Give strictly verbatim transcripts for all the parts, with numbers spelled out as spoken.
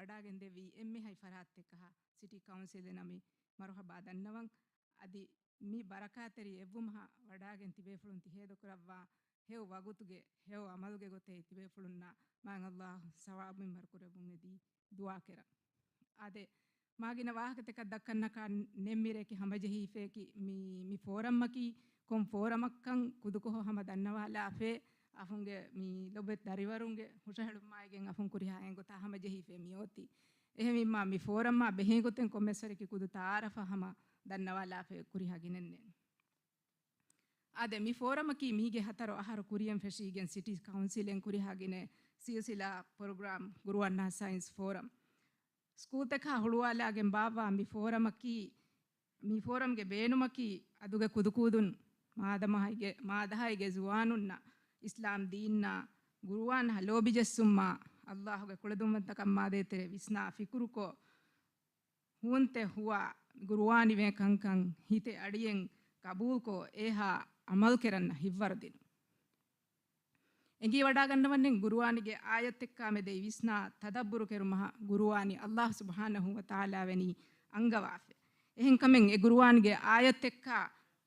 ވަޑާގެން ދެއްވި އެންމެހައި ފަރާތްތެއްކަހަ ސިޓީ ކައުންސިލެއް ނަމި މަރުހަބާ ދަންނަވަން. އަދި މި ބަރަކާތްތެރި އެއްވުމަހާ ވަޑާގެން ތިބޭފުޅުން ތި ހޭދަކުރައްވާ ހެޔޮ ވަގުތުގެ ހެޔޮ އަމަލުގެ ގޮތެއް ތިބޭފުޅުންނާ މާތް ﷲ ސަވާބު މިންވަރު ކުރެއްވުން އެދި ދުޢާ ކެރަން. އާދެ، މާގިނަ ވާހަކަތަކަށް ދައްކަންނަކާ ނެތް މިރޭކި ހަމަޖެހިފޭކި މި، މި ފޯރަމަކީ ކޮން ފޯރަމަކަށް ކުދުކޮހޮ ހަމަ ދަންނަވާލާފޭ، އަފުންގެ މި ލޮބުވެތި ދަރިވަރުންގެ ހުށަހެޅުމާއިގެން އަފުން ކުރިހާ އެންގޮތާ ހަމަޖެހިފޭ މިއޮތީ. އެހެންވީމާ މި ފޯރަމާ ބެހޭގޮތެއް ކޮންމެސްވަރެކި ކުދު ތައާރަފަށް ހަމަ ދަންނަވާލާފޭ ކުރިހާ ގިނައިން. އާދެ، މި ފޯރަމަކީ މީގެ ހަތަރު އަހަރު ކުރިއަށް ފެށީގެން ސިޓީ ކައުންސިލެއް ކުރިހާ ގިނަ ސިލްސިލާ ޕްރޮގްރާމް ގުރުއާން ސައިންސް ފޯރަމް. ސްކޫލްތަކާ ހުޅުވާލާގެން ބާއްވާ މި ފޯރަމަކީ، މި ފޯރަމްގެ ބޭނުމަކީ އަދުގެ ކުދުކޫދުން މާދަމާހައިގެ، މާދަހައިގެ ޒުވާނުންނަށް އިސްލާމް ދީންނާ ގުރުއާން ލޯބިޖެއްސުމާ، ﷲގެ ކުޅަދުންވަންތަކަމާ ދޭތެރޭ ވިސްނާ ފިކުރުކޮށް، ހުވަންތެއް ހުވާ، ގުރުއާނިވޭ ކަންކަން ހިތެއް އަޑިއެން ގަބޫލުކޮށް، އޭހާ އަމަލުކެރަންނަށް ހިތްވަރުދިނުން. އެނގިވަޑާގަންނަވަންނެން ގުރުއާނިގެ އާޔަތެއްކާ މެދައި ވިސްނާ ތަދައްބުރު ކެރުމަށް ގުރުއާނި ﷲ ސުބްޙާނަހޫ ވަތަޢާލާ ވެނީ އަންގަވާފަ. އެހެންކަމެން އެ ގުރުއާނިގެ އާޔަތެއްކާ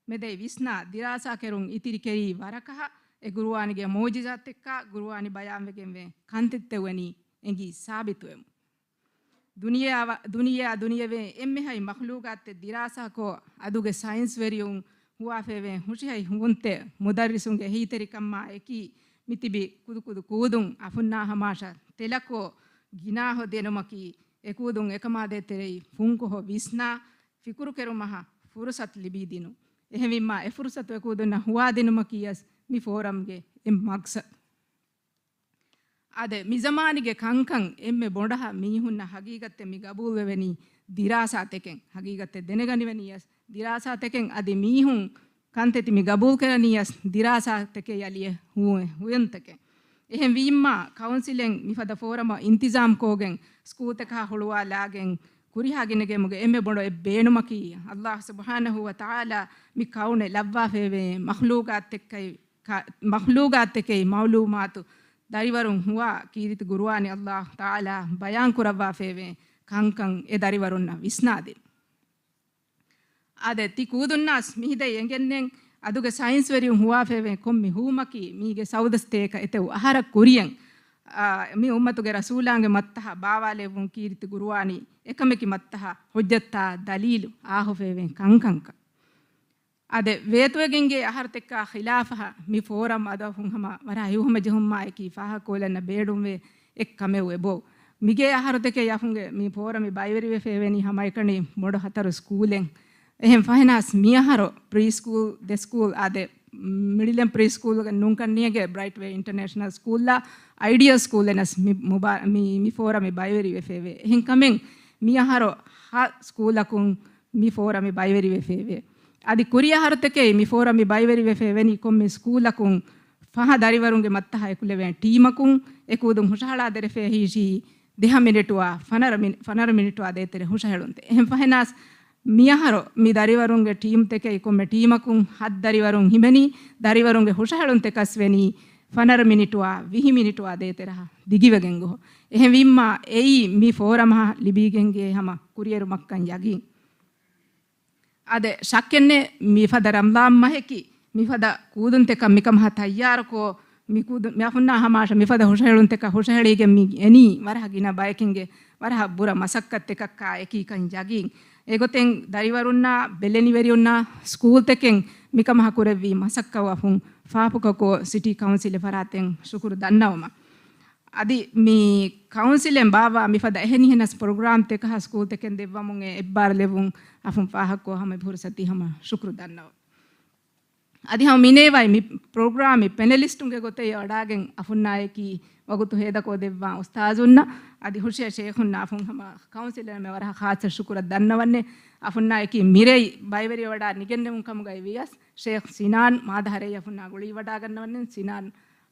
މެދައި ވިސްނާ ދިރާސާ ކެރުން އިތިރި ކެރީ ވަރަކަހަ އެ ގުރުއާނިގެ މުޢުޖިޒާތެއްކާ ގުރުއާނި ބަޔާންވެގެންވޭ ކަންތައްތައް ވަނީ އެނގި ސާބިތުވެމުން. ދުނިޔެއާ، ދުނިޔެއާ ދުނިޔެވޭ އެންމެހައި މަޚްލޫގާތެއް ދިރާސާކޮށް، އަދުގެ ސައިންސްވެރިޔުން ހުވާފައިވޭ ހުށިހައި ހުވަންތެއް މުދައްރިސުންގެ އެހީތެރިކަމާ އެކީ، މިތިބި ކުދުކުދު ކޫދުން އަފުންނާ ހަމާށަށް ތެލަކޮށް، ގިނާހޮ ދިނުމަކީ، އެކޫދުން އެކަމާ ދޭތެރެއި ފުންކޮހޮ ވިސްނާ ފިކުރުކެރުމަށް ފުރުސަތު ލިބިދިނުން. އެހެންވީމާ، އެ ފުރުސަތު އެކޫދުންނަށް ހުވާދިނުމަކީ އަސް މި ފޯރަމްގެ އެއް މަގްސަދު. އާދެ، މިޒަމާނުގެ ކަންކަން އެންމެ ބޮޑަހަ މީހުންނަށް ހަގީގަތެއް މި ގަބޫލުވެވެނީ ދިރާސާތަކެއް. ހަގީގަތެއް ދެނެގަނިވެނީ އަސް ދިރާސާތަކެއް. އަދި މީހުން ކަންތައްތި މި ގަބޫލުކެރަނީ އަސް ދިރާސާތަކެއް އަލިއެ ހުވަ-، ހުވަންތަކެއް. އެހެންވީމާ، ކައުންސިލެއް މިފަދަ ފޯރަމަށް އިންތިޒާމްކޮށްގެން ސްކޫލްތަކާ ހުޅުވާލާގެން ކުރިހާ ގިނަގެމުގެ އެންމެ ބޮޑު އެއް ބޭނުމަކީ، ﷲ ސުބްޙާނަހޫ ވަތަޢާލާ މި ކައުނެއް ލައްވާފައިވޭ މަޚްލޫގާތެއްކައި ކަ-، މަޚްލޫގާތެކެއް މަޢުލޫމާތު ދަރިވަރުން ހުވާ ކީރިތި ގުރުއާނި ﷲ ތަޢާލާ ބަޔާން ކުރައްވާފައިވޭ ކަންކަން އެ ދަރިވަރުންނަށް ވިސްނާދިން. އާދެ، ތި ކޫދުންނާސް މިހިދައި އެނގެންނެން އަދުގެ ސައިންސްވެރިޔުން ހުވާފައިވޭ ކޮންމެ ހުވުމަކީ މީގެ ސައުދަސްތޭކަ އެތެއު އަހަރަށް ކުރިއަށް، އާ، މި އުއްމަތުގެ ރަސޫލާނގެ މައްތަހަ ބާވާލެއްވުން ކީރިތި ގުރުއާނި އެކަމެކި މައްތަހަ ހުއްޖަތާ ދަލީލު އާހުފައިވޭ ކަންކަންކަން. އާދެ، ވޭތުވެގެންގޭ އަހަރުތެއްކާ ޚިލާފަށް މި ފޯރަމް އަދު އަފުން ހަމަ ވަރަށް ހިތްހަމަޖެހުމާއެކީ ފާހަގަކޮށްލަން ބޭނުންވޭ އެއްކަމެއް އެބައޮތް. މިގޭ އަހަރުތަކެއް އަފުންގެ މި ފޯރަމް ބައިވެރިވެފައިވެނީ ހަމައެކަނި ބޮޑު ހަތަރު ސްކޫލެއް. އެހެން ފަހެނާސް މިއަހަރު ޕްރީ ސްކޫލް ދެ ސްކޫލް އާދެ، މިޑިލް އެންޑް ޕްރީ ސްކޫލްގެ ނޫންކަންނިއެގެ ބްރައިޓް ވޭ އިންޓަރނޭޝަނަލް ސްކޫލްއާ އައިޑިއަލް ސްކޫލްއެންނަސް މި މުބާ-، މި، މި ފޯރަމް ބައިވެރިވެފައިވޭ. އެހެންކަމެން މިއަހަރު ހަ ސްކޫލަކުން މި ފޯރަމް ބައިވެރިވެފައިވޭ. އަދި ކުރިއަހަރުތަކެއް މި ފޯރަމް ބައިވެރިވެފައިވެނީ ކޮންމެ ސްކޫލަކުން ފަހަ ދަރިވަރުންގެ މައްތަހަ އެކުލެވޭނެ ޓީމަކުން އެކުދުން ހުށަހަޅާ ދެރެފައި ހީށީ ދެހަ މިނިޓުއާ ފަނަރަ މި-، ފަނަރަ މިނިޓުއާ ދޭތެރެ ހުށަހެޅުންތެ. އެހެން ފަހެނާސް މިއަހަރު މި ދަރިވަރުންގެ ޓީމްތަކެއް ކޮންމެ ޓީމަކުން ހަތް ދަރިވަރުން ހިމެނީ، ދަރިވަރުންގެ ހުށަހެޅުންތަކަސް ވެނީ ފަނަރަ މިނިޓުއާ ވިހި މިނިޓުއާ ދޭތެރެހާ ދިގިވެގެން ގޮހޮ. އެހެންވީމާ އެއީ މި ފޯރަމަށް ލިބީގެންގޭ ހަމަ ކުރިއެރުމަށްކަން ޔަގީން. އާދެ، ޝައްކެއްނެތް، މިފަދަ ރަމްޟާން މަހަކީ މިފަދަ ކޫދުންތަކަށް މިކަމަށް ތައްޔާރުކޮށް، މި ކޫދު-، މި އަފުންނާ ހަމާށަށް މިފަދަ ހުށަހެޅުންތަކަށް ހުށަހެޅީގެން މި އެނީ ވަރަށް ގިނަ ބަޔަކުގެ ވަރަށް ބުރަ މަސައްކަތްތަކަށްކާ އެކީ ކަން ޔަގީން. އެގޮތެން ދަރިވަރުންނާ ބެލެނިވެރިޔުންނާ ސްކޫލްތަކެން މިކަމަށް ކުރެއްވި މަސައްކަތް އަފުން ފާފުކޮށް ސިޓީ ކައުންސިލްގެ ފަރާތުން ޝުކުރު ދަންނަވަމަށް. އަދި މި ކައުންސިލެއް ބާއްވާ މިފަދަ އެހެނިހެނަސް ޕްރޮގްރާމްތަކަށް ސްކޫލްތަކެން ދެއްވަމުން އެއްބާރުލެއްވުން އަފުން ފާހަގަކޮށް ހަމަ ފުރުސަތީ ހަމަ ޝުކުރު ދަންނަވަ. އަދި ހަމަ މިނޭވައި މި ޕްރޮގްރާމް ޕެނެލިސްޓުންގެ ގޮތެއް ވަޑާގެން އަފުންނާއެކީ ވަގުތު ހޭދަކޮށް ދެއްވާ އުސްތާޒުންނަށް އަދި ހުށިޔަ ޝޭޚުންނަށް އަފުން ހަމަ ކައުންސިލަށް މި ވަރަށް ޚާއްޞަ ޝުކުރަށް ދަންނަވަންނެ. އަފުންނާއެކީ މިރޭ ބައިވެރިވެވަޑާ ނިގެންނެވުން ކަމުގައި ވިޔަސް ޝޭޚް ސިނާން މާދަހަރޭ އަފުންނާ ގުޅީ ވަޑާގަންނަވަންނެ. ސިނާން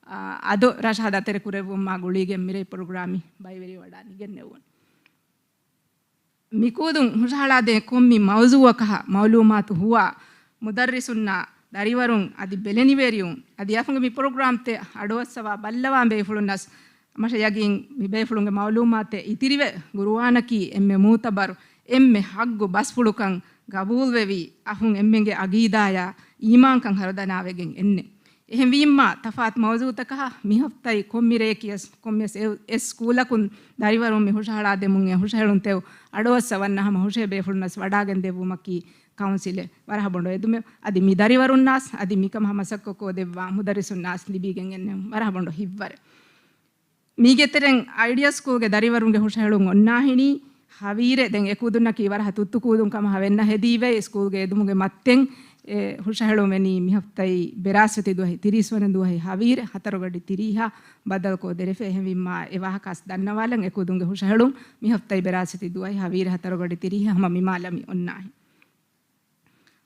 އާ، އަދު ރަށަހަ ދަތެރެ ކުރެއްވުމާ ގުޅީގެން މިރޭ ޕްރޮގްރާމި ބައިވެރިވެވަޑާ ނިގެންނެވުން. މިކޫދުން ހުށަހަޅާދޭ ކޮންމި މައުޒޫއަކަހަ މައުލޫމާތު ހުވާ މުދައްރިސުންނާ ދަރިވަރުން އަދި ބެލެނިވެރިޔުން އަދި އަފުންގެ މި ޕްރޮގްރާމްތެ އަޑުއައްސަވާ ބައްލަވާ ބޭފުޅުންނަސް މަށަށް ޔަގީން މި ބޭފުޅުންގެ މައުލޫމާތެއް އިތިރިވެ، ގުރުއާނަކީ އެންމެ މޫތަބަރު، އެންމެ ޙައްގު ބަސްފުޅުކަން ގަބޫލުވެވި، އަޚުން އެންމެންގެ ޢަގީދާޔާ އީމާންކަން ހަރުދަނާވެގެން އެންނެ. އެހެންވީމާ، ތަފާތު މައުޒޫތަކަށް މި ހަފްތައި ކޮން މިރެއެކިޔަސް، ކޮންމެސް އެ، އެ ސްކޫލަކުން ދަރިވަރުން މި ހުށަހަޅާދެމުން އެ ހުށަހެޅުން ތެޔޮ އަޑުއައްސަ ވަންނަ ހަމަ ހުށަހެޅޭ ބޭފުޅުންނަސް ވަޑާގެން ދެއްވުމަކީ ކައުންސިލެއް. ވަރަށް ބޮޑު އެދުމެއް. އަދި މި ދަރިވަރުންނާސް، އަދި މިކަމަށް މަސައްކަތް ކޮށްދެއްވާ މުދައްރިސުންނާސް ލިބިގެން އެންނެ ވަރަށް ބޮޑު ހިތްވަރެއް. މީގެ ތެރެއިން އައިޑިއަ ސްކޫލްގެ ދަރިވަރުންގެ ހުށަހެޅުން އޮންނާހިނީ ހަވީރެއް. ދެން އެ ކުދުންނަކީ ވަރަށް ތުއްތު ކުދުން ކަމަށް ވެންނަ ހެދީވެ، ސްކޫލްގެ އެދުމުގެ މައްޗަށް އެ ހުށަހެޅުން ވެނީ މި ހަފްތައި ބެރާސްފަތި ދުވަހެއް، ތިރީސް ވަނަ ދުވަހެއް ހަވީރެއް ހަތަރު ގަޑި ތިރީހަށް ބަދަލުކޮށް ދެރަފޭ. އެހެންވީމާ، އެ ވާހަކަ އަސް ދަންނަވާލަން. އެ ކުދުންގެ ހުށަހެޅުން މި ހަފްތައި ބެރާސްފަތި ދުވަހެއް ހަވީރެއް ހަތަރު ގަޑި ތިރީހަށް ހަމަ މި މާލަށް މި އޮންނާހިން.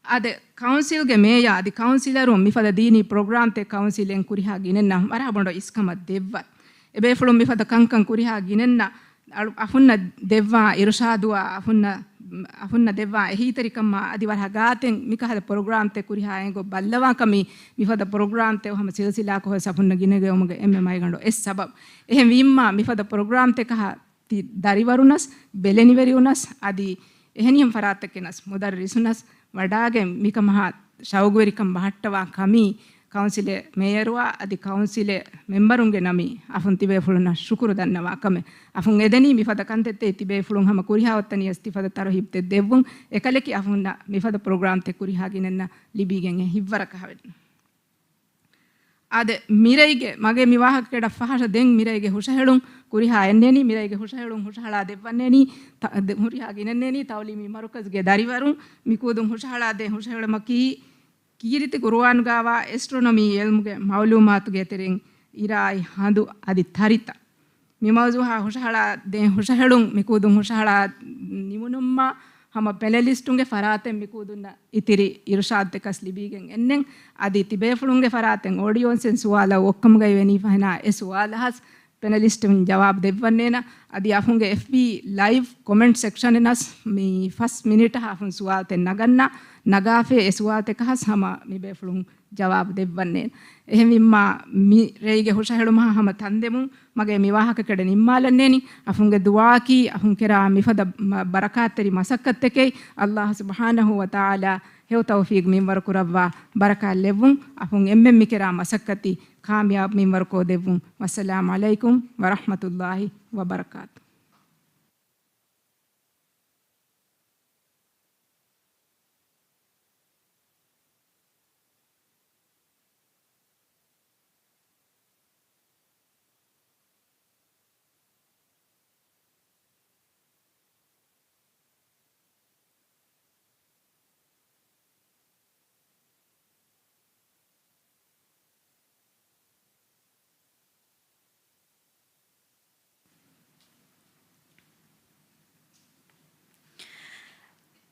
އާދެ، ކައުންސިލްގެ މޭޔާ އަދި ކައުންސިލަރުން މިފަދަ ދީނީ ޕްރޮގްރާމްތެއް ކައުންސިލެއް ކުރިހާ ގިނައިންނަށް ވަރަށް ބޮޑު އިސްކަމަށް ދެއްވަ. އެބޭފުޅުން މިފަދަ ކަންކަން ކުރިހާ ގިނައިންނަށް އަޅު-، އަޚުންނަށް ދެއްވާ އިރުޝާދުއާ، އަޚުންނަށް، އަޚުންނަށް ދެއްވާ އެހީތެރިކަމާ އަދި ވަރަށް ގާތެއް މިކަހަލަ ޕްރޮގްރާމްތެއް ކުރިހާ އެނގޮ ބައްލަވާ ކަމީ، މިފަދަ ޕްރޮގްރާމްތެއް ހަމަ ސިލްސިލާކޮށް ވެސް އަޚުންނަށް ގިނަގެއުމުގެ އެންމެ މައިގަނޑު އެއް ސަބަބު. އެހެންވީމާ، މިފަދަ ޕްރޮގްރާމްތަކަށް ތި ދަރިވަރުނަސް، ބެލެނިވެރިވުނަސް، އަދި އެހެނިހެން ފަރާތްތަކެއް ނަސް، މުދައްރިސުނަސް ވަޑާގެން މިކަމަށް ޝައުގުވެރިކަން ބަހައްޓަވާ ކަމީ، ކައުންސިލެއް މޭޔަރުއާ އަދި ކައުންސިލެއް މެމްބަރުންގެ ނަމީ އަފުން ތިބޭފުޅުންނަށް ޝުކުރު ދަންނަވާ ކަމެއް. އަފުން އެދެނީ މިފަދަ ކަންތައްތައް ތިބޭފުޅުން ހަމަ ކުރިހާ އޮތްތަނިޔަސް ތިފަދަ ތަރުހީބްތެއް ދެއްވުން. އެކަލަކި އަފުންނަށް މިފަދަ ޕްރޮގްރާމްތެއް ކުރިހާ ގިނައިންނަށް ލިބިގެން އެ ހިތްވަރަކަށް ހަވެން. އާދެ، މިރޭގެ މަގޭ މި ވާހަކަ ކެޑަ ފަހަށަ ދެން މިރޭގެ ހުށަހެޅުން ކުރިހާ އެންނޭނީ، މިރޭގެ ހުށަހެޅުން ހުށަހަޅާ ދެއްވަންނޭނީ، ތަ-، ދެ-، ހުރިހާ ގިނައިންނޭނީ ތައުލީމީ މަރުކަޒުގެ ދަރިވަރުން. މިކުދުން ހުށަހަޅާދޭ ހުށަހެޅުމަކީ ކީރިތި ގުރުއާންގާވާ އެސްޓްރޮނޮމީ އިލްމުގެ މައުލޫމާތުގެ ތެރެއިން އިރާއި ހަނދު އަދި ތަރިތައް. މި މައުޒޫހާ ހުށަހަޅާ ދޭ ހުށަހެޅުން މިކުދުން ހުށަހަޅާ ނިމުނުމާ ހަމަ ޕެނެލިސްޓުންގެ ފަރާތެއް މިކުދުންނަށް އިތިރި އިރުޝާދުތަކަސް ލިބިގެން އެންނެން. އަދި ތިބޭފުޅުންގެ ފަރާތެއް އޯޑިއަންސެއް ސުވާލަށް އޮއްކަމުގައި ވެނީ ފަހެނާ އެ ސުވާލަހަސް ޕެނެލިސްޓުން ޖަވާބު ދެއްވަންނޭނަ. އަދި އަފުންގެ އެފްބީ ލައިވް ކޮމެންޓް ސެކްޝަނެއް ނަސް މި ފަސް މިނިޓަށް އަފުން ސުވާލުތެއް ނަގަންނަ، ނަގާފޭ އެ ސުވާލުތަކަހަސް ހަމަ މި ބޭފުޅުން ޖަވާބު ދެއްވަންނޭން. އެހެންވީމާ، މި ރޭގެ ހުށަހެޅުމަށް ހަމަ ތަންދެމުން މަގޭ މި ވާހަކަ ކެޑެ ނިންމާލަންނޭނީ. އަފުންގެ ދުޢާއަކީ އަފުން ކެރާ މިފަދަ މަ-، ބަރަކާތްތެރި މަސައްކަތްތަކެއް. ﷲ ސުބްޙާނަހޫ ވަތަޢާލާ ހެޔޮ ތައުފީޤު މިންވަރު ކުރައްވާ، ބަރަކާތް ލެއްވުން. އަފުން އެންމެން މި ކެރާ މަސައްކަތީ ކާމިޔާބު މިންވަރު ކޮށްދެއްވުން. ވައްސަލާމު ޢަލައިކުމް ވަރަޙްމަތުﷲ ވަބަރަކާތު.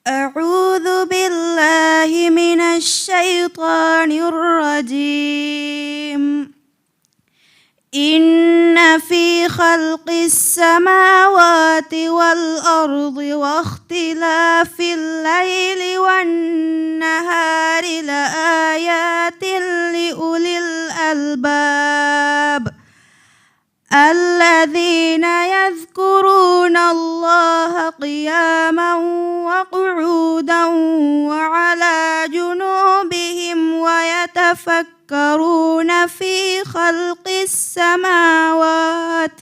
أعوذ بالله من الشيطان الرجيم. إن في خلق السماوات والأرض واختلاف الليل والنهار لآيات لأولي الألباب. الذين يذكرون الله قياما وقعودا وعلى جنوبهم ويتفكرون في خلق السماوات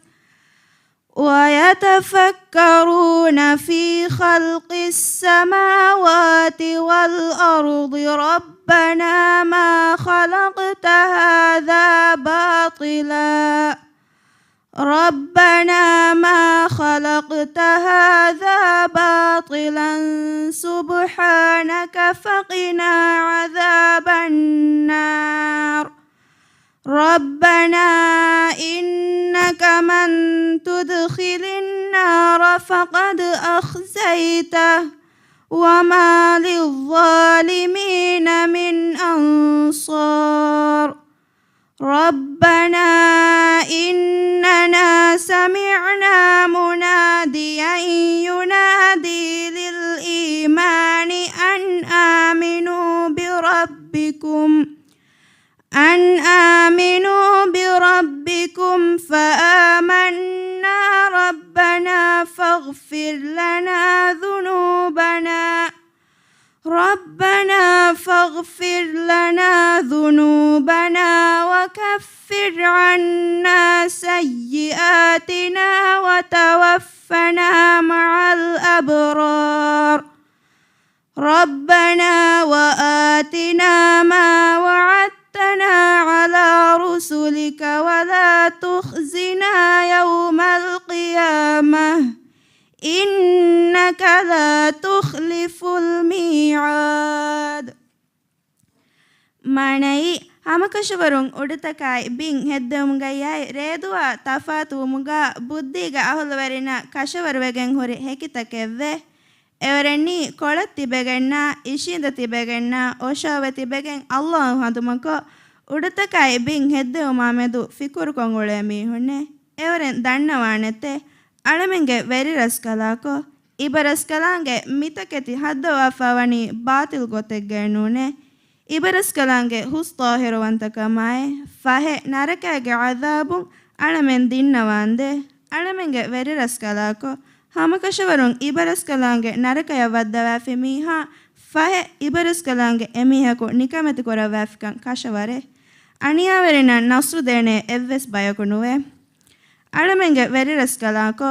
ويتفكرون في خلق السماوات والأرض ربنا ما خلقت هذا باطلا، ربنا ما خلقت هذا باطلا سبحانك فقنا عذاب النار. ربنا إنك من تدخل النار فقد أخزيته وما للظالمين من أنصار. ربنا إننا سمعنا مناديا ينادي للإيمان أن آمنوا بربكم أن آمنوا بربكم فآمنا ربنا فاغفر لنا ذنوبنا ربنا فاغفر لنا ذنوبنا وكفر عنا سيئاتنا وتوفنا مع الأبرار. ربنا وآتنا ما وعدتنا على رسلك ولا تخزنا يوم القيامة إنك لا تخلف الميعاد. މާނައީ، ހަމަކަށަވަރުން އުޑުތަކާއި ބިން ހެއްދެވުމުގައްޔާއި ރޭދުވާ ތަފާތުވުމުގާ ބުއްދީގެ އަހުލުވެރިންނާ ކަށަވަރުވެގެން ހުރި ހެކިތަކެއްވޭ. އެވަރެންނީ ކޮޅަށް ތިބެގެންނާ، އިށީނދެ ތިބެގެންނާ، އޮށޯވެ ތިބެގެން އައްލާހު ހަނދުމަކޮށް، އުޑުތަކާއި ބިން ހެއްދެވުމާމެދު ފިކުރުކޮށް އުޅޭ މީހުންނޭ. އެވަރެން ދަންނަވާނެތޭ، އަޅަމެންގެ ވެރިރަސްކަލާކޮ، އިބަރަސްކަލާނގެ މިތަކެތި ހައްދަވާފަ ވަނީ ބާތިލް ގޮތެއްގައެއް ނޫނޭ. އިބަރަސްކަލާނގެ ހުސް ޠާހިރުވަންތަކަމާއި، ފަހެ ނަރަކައިގެ ޢަޛާބުން އަޅަމެން ދިންނަވާނދޭ. އަޅަމެންގެ ވެރިރަސްކަލާކޮ، ހަމަކަށަވަރުން އިބަރަސްކަލާނގެ ނަރަކަޔަށް ވައްދަވާފި މީހާ، ފަހެ އިބަރަސްކަލާނގެ އެމީހަކު ނިކަމެތި ކުރައްވާފިކަން ކަށަވަރޭ. އަނިޔާވެރިންނަށް ނަޞްރު ދޭނެ އެއްވެސް ބަޔަކު ނުވޭ. އަޅަމެންގެ ވެރިރަސްކަލާކޮ،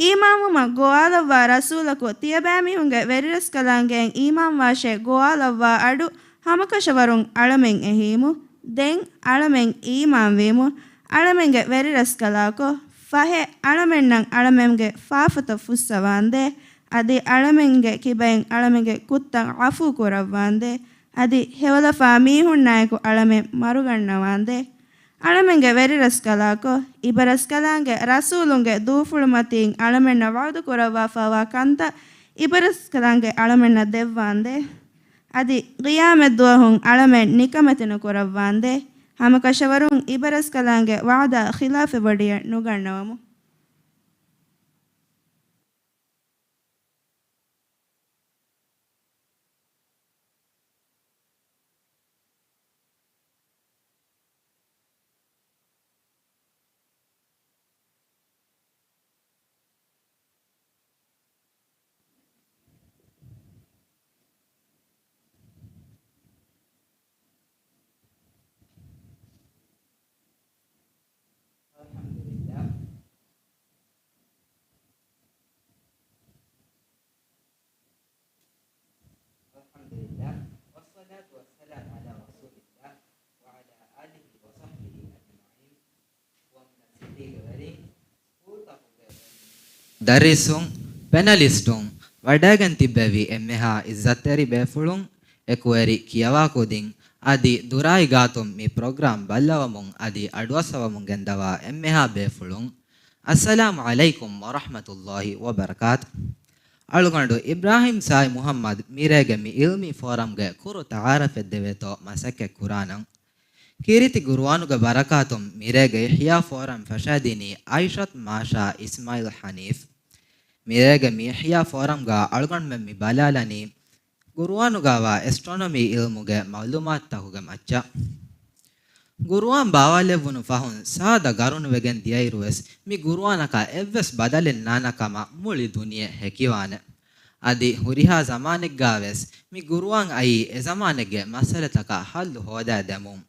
އީމާންވުމަށް ގޮވާލައްވާ ރަސޫލަކު ތިޔަބައިމީހުންގެ ވެރިރަސްކަލާނގެއިން އީމާންވާށޭ ގޮވާލައްވާ އަޑު ހަމަކަށަވަރުން އަޅަމެން އެހީމު. ދެން އަޅަމެން އީމާންވީމު. އަޅަމެންގެ ވެރިރަސްކަލާކޮ، ފަހެ އަޅަމެންނަށް އަޅަމެންގެ ފާފަތައް ފުއްސަވާނދޭ. އަދި އަޅަމެންގެ ކިބައިން އަޅަމެންގެ ކުށްތައް ޢަފޫ ކުރައްވާނދޭ. އަދި ހެވަލަފާ މީހުންނާއެކު އަޅަމެން މަރުގަންނަވާނދޭ. އަޅަމެންގެ ވެރިރަސްކަލާކޮ، އިބަރަސްކަލާނގެ ރަސޫލުންގެ ދޫފުޅުމަތީން އަޅަމެންނަށް ވަޢުދު ކުރައްވާފައިވާ ކަންތައް އިބަރަސްކަލާނގެ އަޅަމެންނަށް ދެއްވާނދޭ. އަދި ޤިޔާމަތްދުވަހުން އަޅަމެން ނިކަމެތި ނުކުރައްވާނދޭ. ހަމަކަށަވަރުން އިބަރަސްކަލާނގެ ވަޢުދާ ޚިލާފެއް ވޮޑިއެއް ނުގަންނަވަމު. الحمد لله. الحمد لله. والصلاة والسلام على رسول الله وعلى آله وصحبه أجمعين. ދަރިސުން، ޕެނަލިސްޓުން، ވަޑައިގެން ތިއްބެވި އެންމެހާ އިއްޒަތްތެރި ބޭފުޅުން، އެކުވެރި ކިޔަވާ ކުދިން، އަދި ދުރާއި ގާތުން މި ޕްރޮގްރާމް ބައްލަވަމުން އަދި އަޑުއައްސަވަމުން ގެންދަވާ އެންމެހާ ބޭފުޅުން، އައްސަލާމު ޢަލައިކުމް ވަރަޙްމަތުﷲި ވަބަރަކާތު. އަޅުގަނޑު އިބްރާހިމް ސާއި މުޙައްމަދު މިރޭގެ މި އިލްމީ ފޯރަމްގެ ކުރު ތަޢާރަފެއް ދެވޭތޯ މަސައްކަތް ކުރާނަން. ކީރިތި ޤުރުއާނުގެ ބަރަކާތުން މިރޭގެ އިޙްޔާ ފޯރަމް ފަށައިދިނީ އައިޝަތު މާޝާ އިސްމާޢީލް ޙަނީފް. މިރޭގެ މި އިޙްޔާ ފޯރަމްގަ އަޅުގަނޑުމެން މި ބަލާލަނީ، ޤުރުއާނުގަވާ އެސްޓްރޮނޮމީ އިލްމުގެ މަޢުލޫމާތުތަކުގެ މައްޗަށް. ޤުރުއާން ބާވާލެއްވުނު ފަހުން ސާދަ ގަރުނުވެގެން ދިޔައިރުވެސް، މި ޤުރުއާނަކަށް އެއްވެސް ބަދަލެއް ނާންނަ ކަމަށް މުޅި ދުނިޔެ ހެކިވާނެ. އަދި ހުރިހާ ޒަމާނެއްގަވެސް މި ޤުރުއާން އައީ އެ ޒަމާނެއްގެ މައްސަލަތަކަށް ޙައްލު ހޯދައިދެމުން.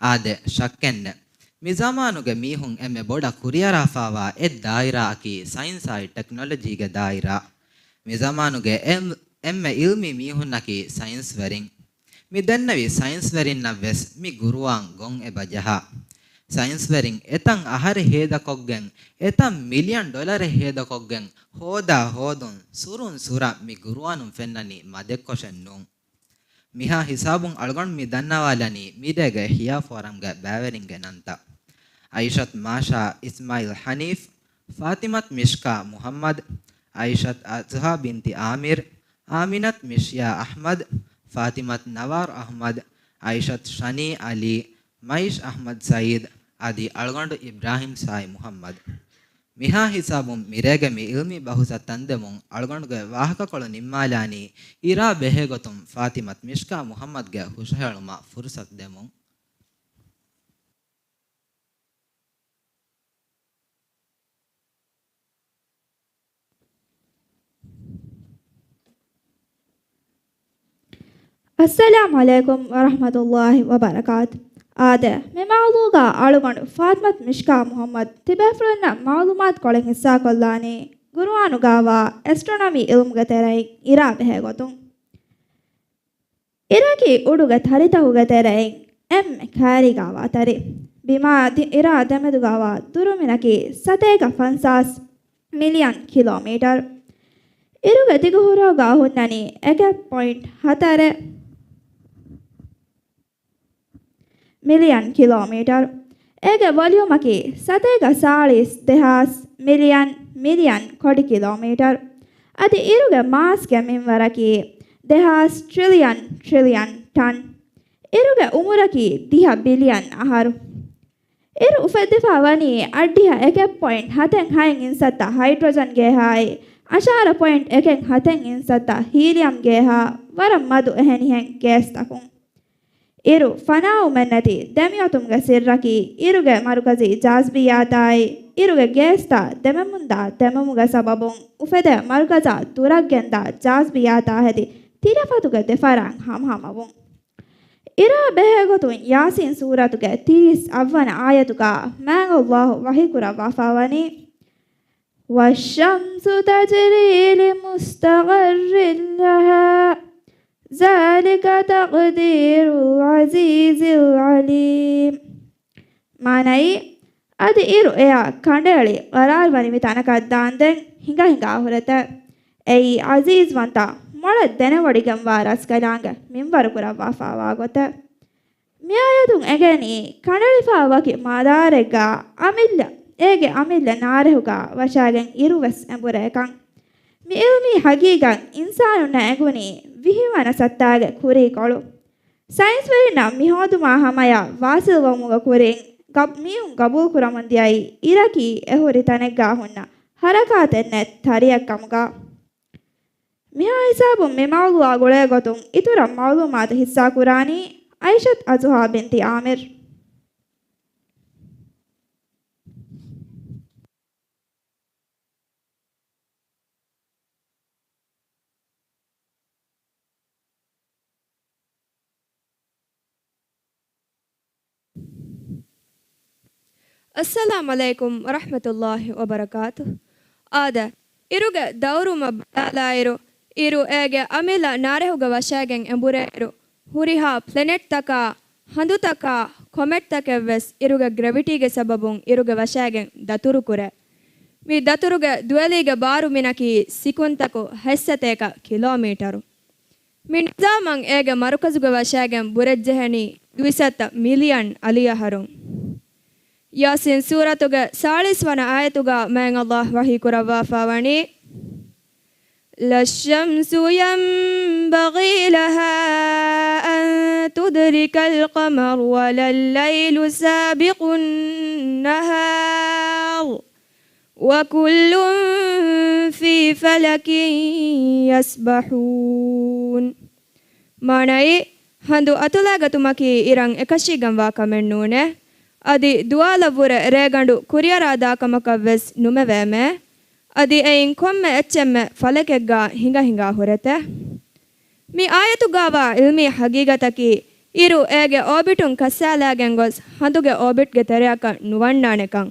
އާދެ، ޝައްކެއްނެތް. މިޒަމާނުގެ މީހުން އެންމެ ބޮޑަށް ކުރިއަރާފައިވާ އެއް ދާއިރާއަކީ ސައިންސާއި ޓެކްނޮލޮޖީގެ ދާއިރާ. މިޒަމާނުގެ އެން-، އެންމެ އިލްމީ މީހުންނަކީ ސައިންސްވެރިން. މި ދެންނެވި ސައިންސްވެރިންނަށްވެސް މި ޤުރުއާން ގޮށް އެބަ ޖަހާ. ސައިންސްވެރިން އެތައް އަހަރެއް ހޭދަކޮށްގެން، އެތައް މިލިއަން ޑޮލަރެއް ހޭދަކޮށްގެން، ހޯދާ ހޯދުން، ސުރުން ސުރަށް މި ޤުރުއާނުން ފެންނަނީ މަދެއްކޮށެއް ނޫން. މިހާ ހިސާބުން އަޅުގަނޑު މި ދަންނަވާލަނީ މިރޭގެ އިޙްޔާ ފޯރަމްގެ ބައިވެރިންގެ ނަންތައް. އައިޝަތު މާޝާ އިސްމާޢީލް ޙަނީފް، ފާތިމަތު މިޝްކާ މުޙައްމަދު، އައިޝަތު އަޒްހާ ބިންތި ޢާމިރު، އާމިނަތު މިޝްޔާ އަޙްމަދު، ފާތިމަތު ނަވާރު އަޙްމަދު، އައިޝަތު ޝަނީ ޢަލީ، މައިޝް އަޙްމަދު ސައީދު، އަދި އަޅުގަނޑު އިބްރާހިމް ސާއި މުޙައްމަދު. މިހާ ހިސާބުން މިރޭގެ މި އިލްމީ ބަހުސަށް ތަންދެމުން އަޅުގަނޑުގެ ވާހަކަކޮޅު ނިންމާލާނީ އިރާ ބެހޭގޮތުން ފާތިމަތު މިޝްކާ މުޙައްމަދުގެ ހުށަހެޅުމަށް ފުރުޞަތު ދެމުން. އައްސަލާމު ޢަލައިކުމް ވަރަޙްމަތުﷲި ވަބަރަކާތު. އާދެ، މި މައުޟޫގަ އަޅުގަނޑު ފާތިމަތު މިޝްކާ މުޙައްމަދު ތިބޭފުޅުންނަށް މަޢުލޫމާތުކޮޅެއް ހިއްސާކޮށްލާނީ، ގުރުއާނުގަވާ އެސްޓްރޮނޮމީ ޢިލްމުގެ ތެރެއިން އިރާ ބެހޭ ގޮތުން. އިރަކީ އުޑުގެ ތަރިތަކުގެ ތެރެއިން އެންމެ ކައިރީގަވާ ތަރި. ބިމާ ދި-، އިރާ ދެމެދުގަވާ ދުރުމިނަކީ ސަތޭކަ ފަންސާސް މިލިއަން ކިލޯމީޓަރު. އިރުގެ ދިގު ހުރަހުގަ ހުންނަނީ އެކެއް ޕޮއިންޓް ހަތަރެއް މިލިއަން ކިލޯމީޓަރު. އޭގެ ވޮލިއުމަކީ ސަތޭކަ ސާޅީސް ދެހާސް މިލިއަން މިލިއަން ކޮޓި ކިލޯމީޓަރު. އަދި އިރުގެ މާސްގެ މިންވަރަކީ ދެހާސް ޓްރިލިއަން ޓްރިލިއަން ޓަން. އިރުގެ އުމުރަކީ ދިހަ ބިލިއަން އަހަރު. އިރު އުފެއްދިފަ ވަނީ އަށްޑިހަ އެކެއް ޕޮއިންޓް ހަތެއް ހައެއް އިންސައްތަ ހައިޑްރޮޖަން ގޭހާއި، އަށާރަ ޕޮއިންޓް އެކެއް ހަތެއް އިންސައްތަ ހީލިއަމް ގޭހާ ވަރަށް މަދު އެހެނިހެން ގޭސްތަކުން. އިރު ފަނާވުމެއްނެތި ދެމިއޮތުމުގެ ސިއްރަކީ، އިރުގެ މަރުކަޒީ ޖާޒިބިއްޔާތާއި، އިރުގެ ގޭސްތައް ދެމެމުންދާ ދެމުމުގެ ސަބަބުން އުފެދޭ މަރުކަޒާ ދުރަށްގެންދާ ޖާޒިބިއްޔާތާ ހެދި ތިލަފަތުގެ ދެފަރާތް ހަމަހަމަވުން. އިރާ ބެހޭގޮތުން ޔާސީން ސޫރަތުގެ ތިރީސް އަށްވަނަ އާޔަތުގަ މާތް ﷲ ވަޙީކުރައްވާފަ ވަނީ، وَالشَّمْسُ تَجْرِي لِمُسْتَقَرٍّ لَهَا ذَلِكَ تَقْدِيرُ الْعَزِيزِ الْعَلِيمِ. މާނައީ، އަދި އިރު އެއަށް ކަނޑައެޅި ޤަރާރުވަނިވި ތަނަކަށް ދާންދެން ހިނގަ ހިނގާ ހުރެތެ. އެއީ ޢަޒީޒްވަންތަ މޮޅަށް ދެނެވޮޑިގެންވާ ރަސްކަލާނގެ މިންވަރު ކުރައްވާފަވާ ގޮތެއް. މިއާޔަތުން އެނގެނީ، ކަނޑައެޅިފަ ވަކި މަދާރެއްގަ އަމިއްލަ، އޭގެ އަމިއްލަ ނާރެހުގަ ވަށާގެން އިރުވެސް އެނބުރޭކަން. މި ޢިލްމީ ހަގީގަތް އިންސާނުންނަށް އެނގުނީ ވިހިވަނަ ސައްތާގެ ކުރީކޮޅު. ސައިންސްވެރިންނަށް މިހޯދުމާ ހަމަޔަށް ވާސިލްވުމުގެ ކުރިން ގަބް-، މީހުން ގަބޫލުކުރަމުންދިޔައީ އިރަކީ އެހުރި ތަނެއްގަ ހުންނަ ހަރަކާތެއްނެތް ތަރިއެއްކަމުގަ. މިހާ ހިސާބުން މި މައުޟޫޢާ ގުޅޭގޮތުން އިތުރަށް މަޢުލޫމާތު ހިއްސާކުރާނީ އައިޝަތު އަޒުހާ ބިންތި ޢާމިރު. އައްސަލާމު ޢަލައިކުމް ވަރަޙްމަތުﷲި ވަބަރަކާތުހު. އާދެ، އިރުގެ ދައުރުވުމަށް ބަލާލާއިރު، އިރު އޭގެ އަމިއްލަ ނާރެހުގަ ވަށައިގެން އެނބުރޭއިރު، ހުރިހާ ޕްލެނެޓްތަކާ، ހަނދުތަކާ، ކޮމެޓްތަކެއްވެސް އިރުގެ ގްރެވިޓީގެ ސަބަބުން އިރުގެ ވަށައިގެން ދަތުރުކުރޭ. މި ދަތުރުގެ ދުވެލީގެ ބާރު މިނަކީ ސިކުންތަކު ހަތްސަތޭކަ ކިލޯމީޓަރު. މި ނިޒާމަށް އޭގެ މަރުކަޒުގެ ވަށައިގެން ބުރެއްޖެހެނީ ދުއިސައްތަ މިލިއަން އަލިއަހަރުން. ޔާސީން ސޫރަތުގެ ސާޅީސް ވަނަ އާޔަތުގަ މާތް ﷲ ވަޙީ ކުރައްވާފަ ވަނީ، لا الشمس ينبغي لها أن تدرك القمر ولا الليل سابق النهار وكل في فلك يسبحون. މާނައީ، ހަނދު އަތުލައިގަތުމަކީ އިރަށް އެކަށީގެންވާ ކަމެއް ނޫނޭ. އަދި ދުވާލަށްވުރެ ރޭގަނޑު ކުރިއަރާ ދާކަމަކަށްވެސް ނުމެވޭމޭ. އަދި އެއިން ކޮންމެ އެއްޗެއްމެ ފަލަކެއްގާ ހިނގަ ހިނގާ ހުރެތެ. މި އާޔަތުގާވާ ޢިލްމީ ހަގީގަތަކީ، އިރު އޭގެ އޯބިޓުން ކައްސާލާގެން ގޮސް ހަނދުގެ އޯބިޓްގެ ތެރެއަކަށް ނުވަންނާނެކަން.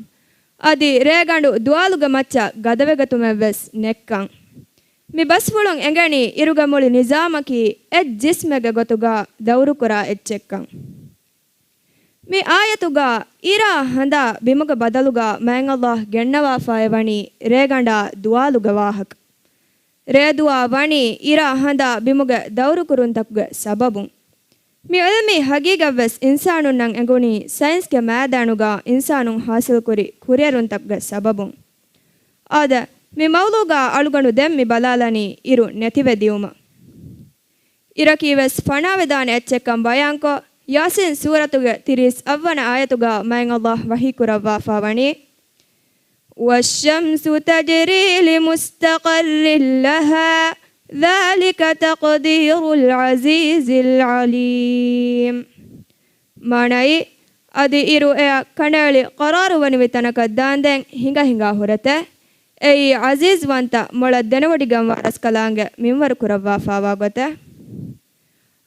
އަދި ރޭގަނޑު ދުވާލުގެ މައްޗަށް ގަދަވެގަތުމެއްވެސް ނެއްކަން. މި ބަސްފުޅުން އެނގެނީ އިރުގެ މުޅި ނިޒާމަކީ އެއް ޖިސްމެއްގެ ގޮތުގަ ދައުރުކުރާ އެއްޗެއްކަން. މި އާޔަތުގަ އިރާ ހަނދާ ބިމުގެ ބަދަލުގަ މާތް ﷲ ގެންނަވާފައިވަނީ ރޭގަނޑާ ދުވާލުގެ ވާހަކަ. ރޭދުވާ ވަނީ އިރާ ހަނދާ ބިމުގެ ދައުރުކުރުންތަކުގެ ސަބަބުން. މި ޢިލްމީ ހަގީގަތްވެސް އިންސާނުންނަށް އެނގުނީ ސައިންސްގެ މައިދާނުގަ އިންސާނުން ހާސިލްކުރި ކުރިއެރުންތަކުގެ ސަބަބުން. އާދެ، މި މައުޟޫގަ އަޅުގަނޑު ދެން މި ބަލާލަނީ އިރު ނެތިވެ ދިޔުމަށް. އިރަކީވެސް ފަނާވެދާނެ އެއްޗެއްކަން ބަޔާންކޮށް، ޔާސީން ސޫރަތުގެ ތިރީސް އަށްވަނަ އާޔަތުގަ މާތް ﷲ ވަޙީ ކުރައްވާފަ ވަނީ، والشمس تجري لمستقر لها ذلك تقدير العزيز العليم. މާނައީ، އަދި އިރު އެއަށް ކަނޑައެޅި ޤަރާރުވަނިވި ތަނަކަށް ދާންދެން ހިނގަ ހިނގާ ހުރެތެ. އެއީ ޢަޒީޒްވަންތަ މޮޅަށް ދެނެވޮޑިގެންވާ ރަސްކަލާނގެ މިންވަރު ކުރައްވާފަވާ ގޮތެއް.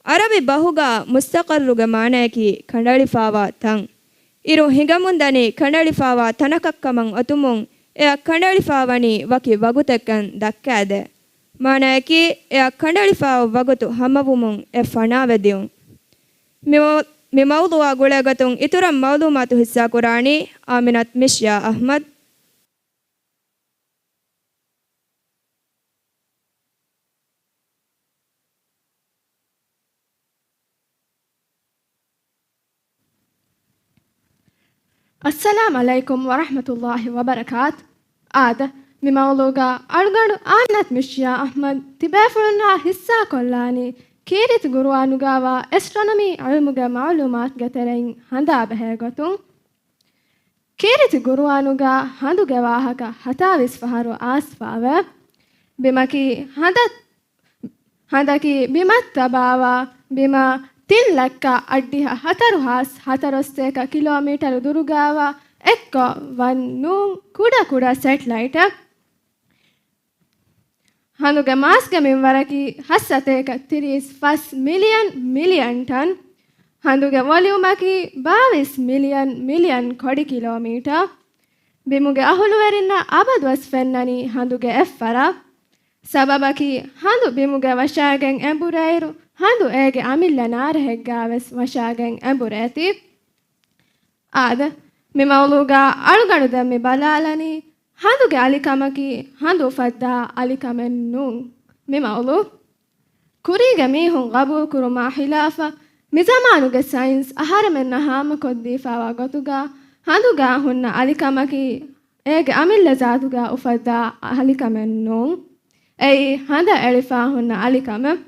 ޢަރަބި ބަހުގަ މުސްތަޤައްރުގެ މާނަޔަކީ ކަނޑައެޅިފާވާ ތަން. އިރު ހިނގަމުންދަނީ ކަނޑައެޅިފާވާ ތަނަކަށްކަމަށް އޮތުމުން، އެއަށް ކަނޑައެޅިފާވަނީ ވަކި ވަގުތެއްކަން ދައްކާދޭ. މާނަޔަކީ، އެއަށް ކަނޑައެޅިފާވާ ވަގުތު ހަމަވުމުން އެ ފަނާވެދިޔުން. މި މަ-، މި މައުޟޫޢާ ގުޅޭގޮތުން އިތުރަށް މަޢުލޫމާތު ހިއްސާކުރާނީ އާމިނަތު މިޝްޔާ އަޙްމަދު. އައްސަލާމް ޢަލައިކުމް ވަރަޙްމަތުﷲި ވަބަރަކާތު. އާދެ، މި މައުޟޫޢުގަ އަޅުގަނޑު އާމިނަތު މިޝްޔާ އަޙްމަދު ތިބޭފުޅުންނާ ހިއްސާކޮށްލާނީ ކީރިތި ޤުރުއާނުގަވާ އެސްޓްރޮނޮމީ ޢިލްމުގެ މަޢުލޫމާތުގެ ތެރެއިން ހަނދާބެހޭގޮތުން. ކީރިތި ޤުރުއާނުގަ ހަނދުގެ ވާހަކަ ހަތާވީސް ފަހަރު އާސްފާވޭ. ބިމަކީ ހަނދަ-، ހަނދަކީ ބިމަށް ތަބާވާ، ބިމަށް ތިން ލައްކަ އަށްޑިހަ ހަތަރު ހާސް ހަތަރު ސަތޭކަ ކިލޯމީޓަރު ދުރުގަވާ އެއްކޮށް ވަން ނޫން ކުޑަ ކުޑަ ސެޓްލައިޓެއް. ހަނދުގެ މާސްގެ މިންވަރަކީ ހަތްސަތޭކަ ތިރީސް ފަސް މިލިއަން މިލިއަން ޓަން. ހަނދުގެ ވޮލިއުމަކީ ބާވީސް މިލިއަން މިލިއަން ކޮޑި ކިލޯމީޓަރ. ބިމުގެ އަހުލުވެރިންނަށް އަބަދުވެސް ފެންނަނީ ހަނދުގެ އެއްފަރާ. ސަބަބަކީ ހަނދު ބިމުގެ ވަށާގެން އެނބުރޭއިރު، ހަނދު އޭގެ އަމިއްލަ ނާރެހެއްގާވެސް ވަށާގެން އެނބުރޭތީ. އާދެ، މި މައުޟޫޢުގަ އަޅުގަނޑު ދެން މި ބަލާލަނީ، ހަނދުގެ އަލިކަމަކީ ހަނދު އުފައްދާ އަލިކަމެއް ނޫން. މި މައުޟޫޢު ކުރީގެ މީހުން ގަބޫލުކުރުމާ ޚިލާފަށް، މިޒަމާނުގެ ސައިންސް އަހަރެމެންނަށް ހާމަކޮށްދީފާވާ ގޮތުގަ، ހަނދުގަ ހުންނަ އަލިކަމަކީ އޭގެ އަމިއްލަ ޒާތުގަ އުފައްދާ އަލިކަމެއް ނޫން. އެއީ ހަނދަށް އެޅިފާ ހުންނަ އަލިކަމެއް.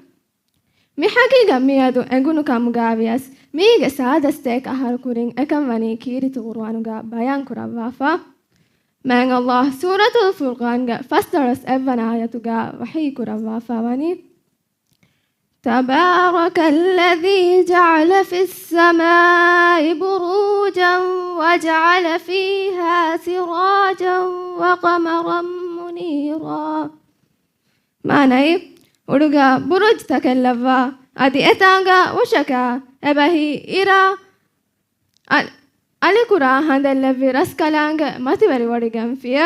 މި ޙަޤީޤަތް މިއަދު އެނގުނު ކަމުގައިވިޔަސް، މީގެ ސާދަ ސަތޭކަ އަހަރު ކުރިން އެކަން ވަނީ ކީރިތި ޤުރުއާނުގަ ބަޔާން ކުރައްވާފަ. މާތް ﷲ ސޫރަތުލް ފުރްޤާންގެ ފަސްދޮޅަސް އެއްވަނަ އާޔަތުގަ ވަޙީ ކުރައްވާފަ ވަނީ، تبارك الذي جعل في السماء بروجا وجعل فيها سراجا وقمرا منيرا. މާނައީ، އުޑުގަ ބުރުޖްތަކެއް ލައްވާ، އަދި އެތާނގަ ހުށަކާ އެބަހީ އިރާ އަ-، އަލިކުރާ ހަނދެއް ލެއްވި ރަސްކަލާނގެ މަތިވެރިވޮޑިގެންފިޔަ.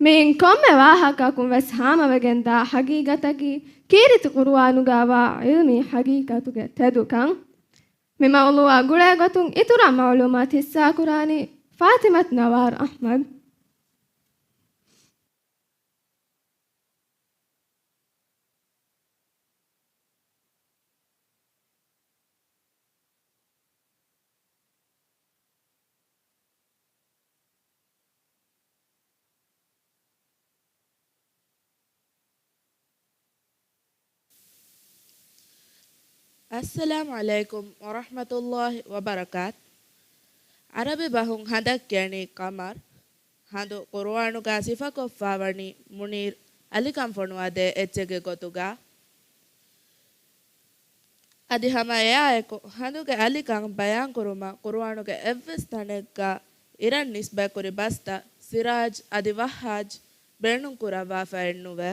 މިއިން ކޮންމެ ވާހަކައަކުން ވެސް ހާމަވެގެންދާ ޙަޤީޤަތަކީ، ކީރިތި ޤުރުއާނުގައިވާ ޢިލްމީ ޙަޤީޤަތުގެ ތެދުކަން. މި މައުޟޫޢާ ގުޅޭގޮތުން އިތުރަށް މަޢުލޫމާތު ހިއްސާކުރާނީ ފާތިމަތު ނަވާރު އަޙްމަދު. އައްސަލާމް ޢަލައިކުމް ވަރަޙްމަތުﷲި ވަބަރަކާތު. ޢަރަބި ބަހުން ހަނދަށް ކިޔަނީ ޤަމަރު. ހަނދު ޤުރުއާނުގަ ސިފަކޮށްފާވަނީ މުނީރު އަލިކަން ފޮނުވާދޭ އެއްޗެއްގެ ގޮތުގަ. އަދި ހަމަ އެއާއެކު، ހަނދުގެ އަލިކަން ބަޔާންކުރުމަށް ޤުރުއާނުގެ އެއްވެސް ތަނެއްގަ އިރަށް ނިސްބަތްކުރި ބަސްތައް ސިރާޖް އަދި ވައްހާޖް ބޭނުންކުރައްވާފައެއްނުވޭ.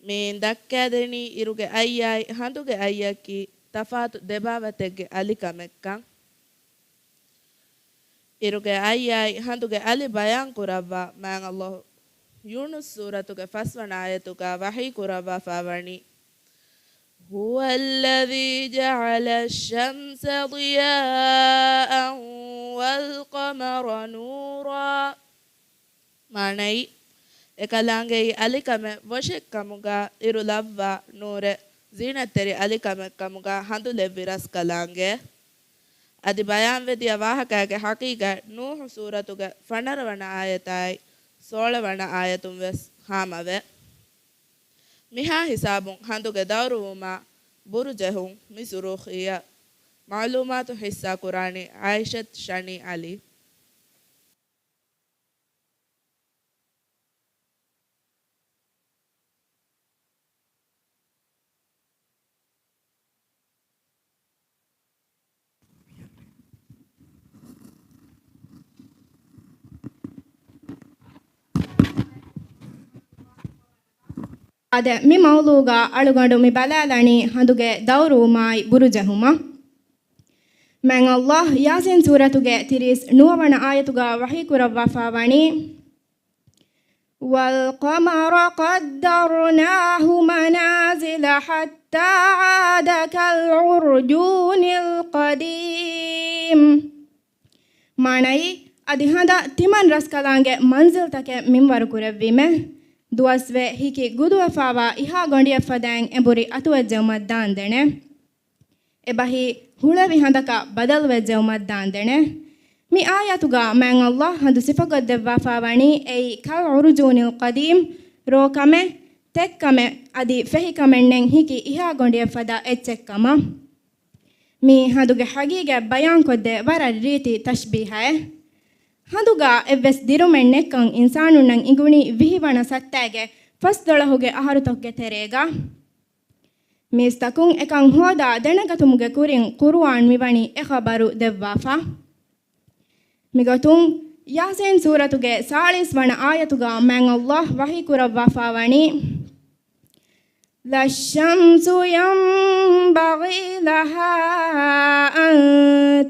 މިއިން ދައްކައިދެނީ އިރުގެ އައްޔާއި ހަނދުގެ އައްޔަކީ ތަފާތު ދެބާވަތެއްގެ އަލިކަމެއްކަން. އިރުގެ އައްޔާއި ހަނދުގެ އަލި ބަޔާންކުރައްވާ މާތް ﷲ ޔޫނުސް ސޫރަތުގެ ފަސްވަނަ އާޔަތުގަ ވަޙީ ކުރައްވާފަ ވަނީ، هو الذي جعل الشمس ضياء والقمر نورا. މާނައީ، އެކަލާނގެއީ އަލިކަމެއް ވޮށެއްކަމުގަ އިރު ލައްވާ ނޫރެއް ޒީނަތްތެރި އަލިކަމެއްކަމުގަ ހަނދު ލެއްވި ރަސްކަލާނގެ. އަދި ބަޔާންވެދިޔަ ވާހަކައިގެ ޙަޤީޤަތް ނޫޙު ސޫރަތުގެ ފަނަރަވަނަ އާޔަތާއި ސޯޅަވަނަ އާޔަތުން ވެސް ހާމަވޭ. މިހާ ހިސާބުން ހަނދުގެ ދައުރުވުމާ ބުރުޖެހުން މި ސުރޫޚިއްޔަށް މަޢުލޫމާތު ހިއްސާކުރާނީ ޢާއިޝަތު ޝަނީ ޢަލީ. އާދެ، މި މައުޟޫގަ އަޅުގަނޑު މި ބަލާލަނީ ހަނދުގެ ދައުރުވުމާއި ބުރުޖެހުމަށް. މާތް ﷲ ޔާސީން ސޫރަތުގެ ތިރީސް ނުވަވަނަ އާޔަތުގަ ވަޙީ ކުރައްވާފަ ވަނީ، وَالْقَمَرَ قَدَّرْنَاهُ مَنَازِلَ حَتَّى عَادَ كَالْعُرْجُونِ الْقَدِيمِ. މާނައީ، އަދި ހަނދަށް ތިމަން ރަސްކަލާނގެ މަންޒިލްތަކެއް މިންވަރު ކުރެއްވީމޭ. ދުވަސްވެ ހިކި ގުދުވެފާވާ އިހާ ގޮނޑިއަށްފަދައިން އެނބުރި އަތުވެއްޖެއުމަށް ދާންދެނެ. އެބަހީ ހުޅެވި ހަނދަކަށް ބަދަލުވެއްޖެއުމަށް ދާންދެނެ. މި އާޔަތުގަ މާތް ﷲ ހަނދު ސިފަކޮށްދެއްވާފަ ވަނީ އެއީ كَالْعُرْجُونِ الْقَدِيمِ، ރޯކަމެއް، ތެއްކަމެއް، އަދި ފެހިކަމެއްނެތް ހިކި އިހާ ގޮނޑިއަށްފަދަ އެއްޗެއްކަމަށް. މީ ހަނދުގެ ހަގީގަތް ބަޔާންކޮށްދޭ ވަރަށް ރީތި ތަޝްބީހައެއް. ހަނދުގަ އެއްވެސް ދިރުމެއް ނެތްކަން އިންސާނުންނަށް އިނގުނީ ވިހި ވަނަ ސައްތައިގެ ފަސްދޮޅަހުގެ އަހަރުތަކުގެ ތެރޭގަ. މީސްތަކުން އެކަން ހޯދާ ދެނެގަތުމުގެ ކުރިން ޤުރުއާން މިވަނީ އެ ޚަބަރު ދެއްވާފަ. މިގޮތުން ޔާސީން ސޫރަތުގެ ސާޅީސް ވަނަ އާޔަތުގަ މާތް ﷲ ވަޙީ ކުރައްވާފަ ވަނީ، لَا الشَّمْسُ يَنبَغِي لَهَا أَن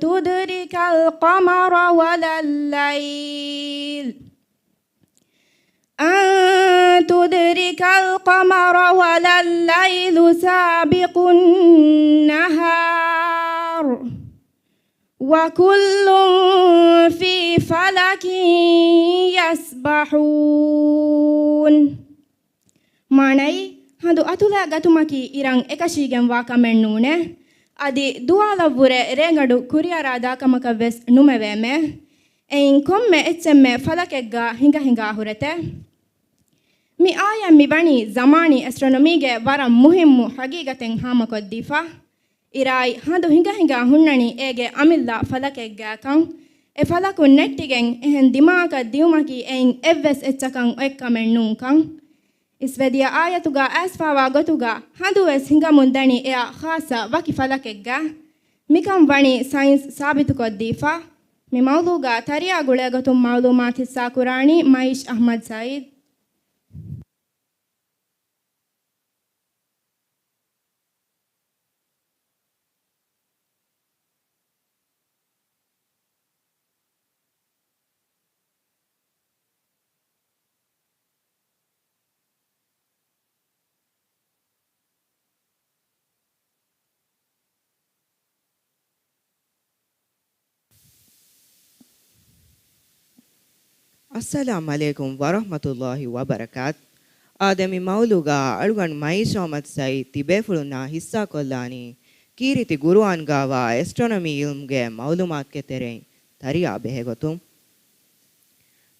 تُدْرِكَ الْقَمَرَ وَلَا اللَّيْلُ أَن تُدْرِكَ الْقَمَرَ وَلَا اللَّيْلُ سَابِقُ النَّهَارِ وَكُلٌّ فِي فَلَكٍ يَسْبَحُونَ. މާނައީ، ހަނދު އަތުލައިގަތުމަކީ އިރަށް އެކަށީގެންވާ ކަމެއް ނޫނޭ. އަދި ދުވާލަށްވުރެ ރޭގަނޑު ކުރިއަރާ ދާކަމަކަށްވެސް ނުމެވޭމޭ. އެއިން ކޮންމެ އެއްޗެއްމެ ފަލަކެއްގަ ހިނގަ ހިނގާ ހުރެތެ. މި އާޔަތް މިވަނީ ޒަމާނީ އެސްޓްރޮނޮމީގެ ވަރަށް މުހިއްމު ހަގީގަތެއް ހާމަކޮށްދީފަ. އިރާއި ހަނދު ހިނގަ ހިނގާ ހުންނަނީ އޭގެ އަމިއްލަ ފަލަކެއްގައިކަން. އެ ފަލަކުން ނެއްޓިގެން އެހެން ދިމާއަކަށް ދިއުމަކީ އެއިން އެއްވެސް އެއްޗަކަށް އޮތްކަމެއް ނޫންކަން. އިސްވެދިޔަ އާޔަތުގަ އައިސްފާވާ ގޮތުގަ ހަނދުވެސް ހިނގަމުން ދަނީ އެއަށް ޚާއްޞަ ވަކި ފަލަކެއްގަ. މިކަން ވަނީ ސައިންސް ސާބިތުކޮށްދީފަ. މި މައުޟޫގަ ތަރިޔާ ގުޅޭގޮތުން މައުލޫމާތު ހިއްސާކުރާނީ މައިޝް އަޙްމަދު ސައީދު. އައްސަލާމް ޢަލައިކުމް ވަރަޙްމަތުﷲި ވަބަރަކާތު. އާދެ، މި މައުޟޫގަ އަޅުގަނޑު މައިޝް އަޙްމަދު ސައީދު ތިބޭފުޅުންނާ ހިއްސާކޮށްލާނީ ކީރިތި ޤުރުއާންގައިވާ އެސްޓްރޮނޮމީ ޢިލްމުގެ މަޢުލޫމާތުގެ ތެރެއިން ތަރިޔާ ބެހޭގޮތުން.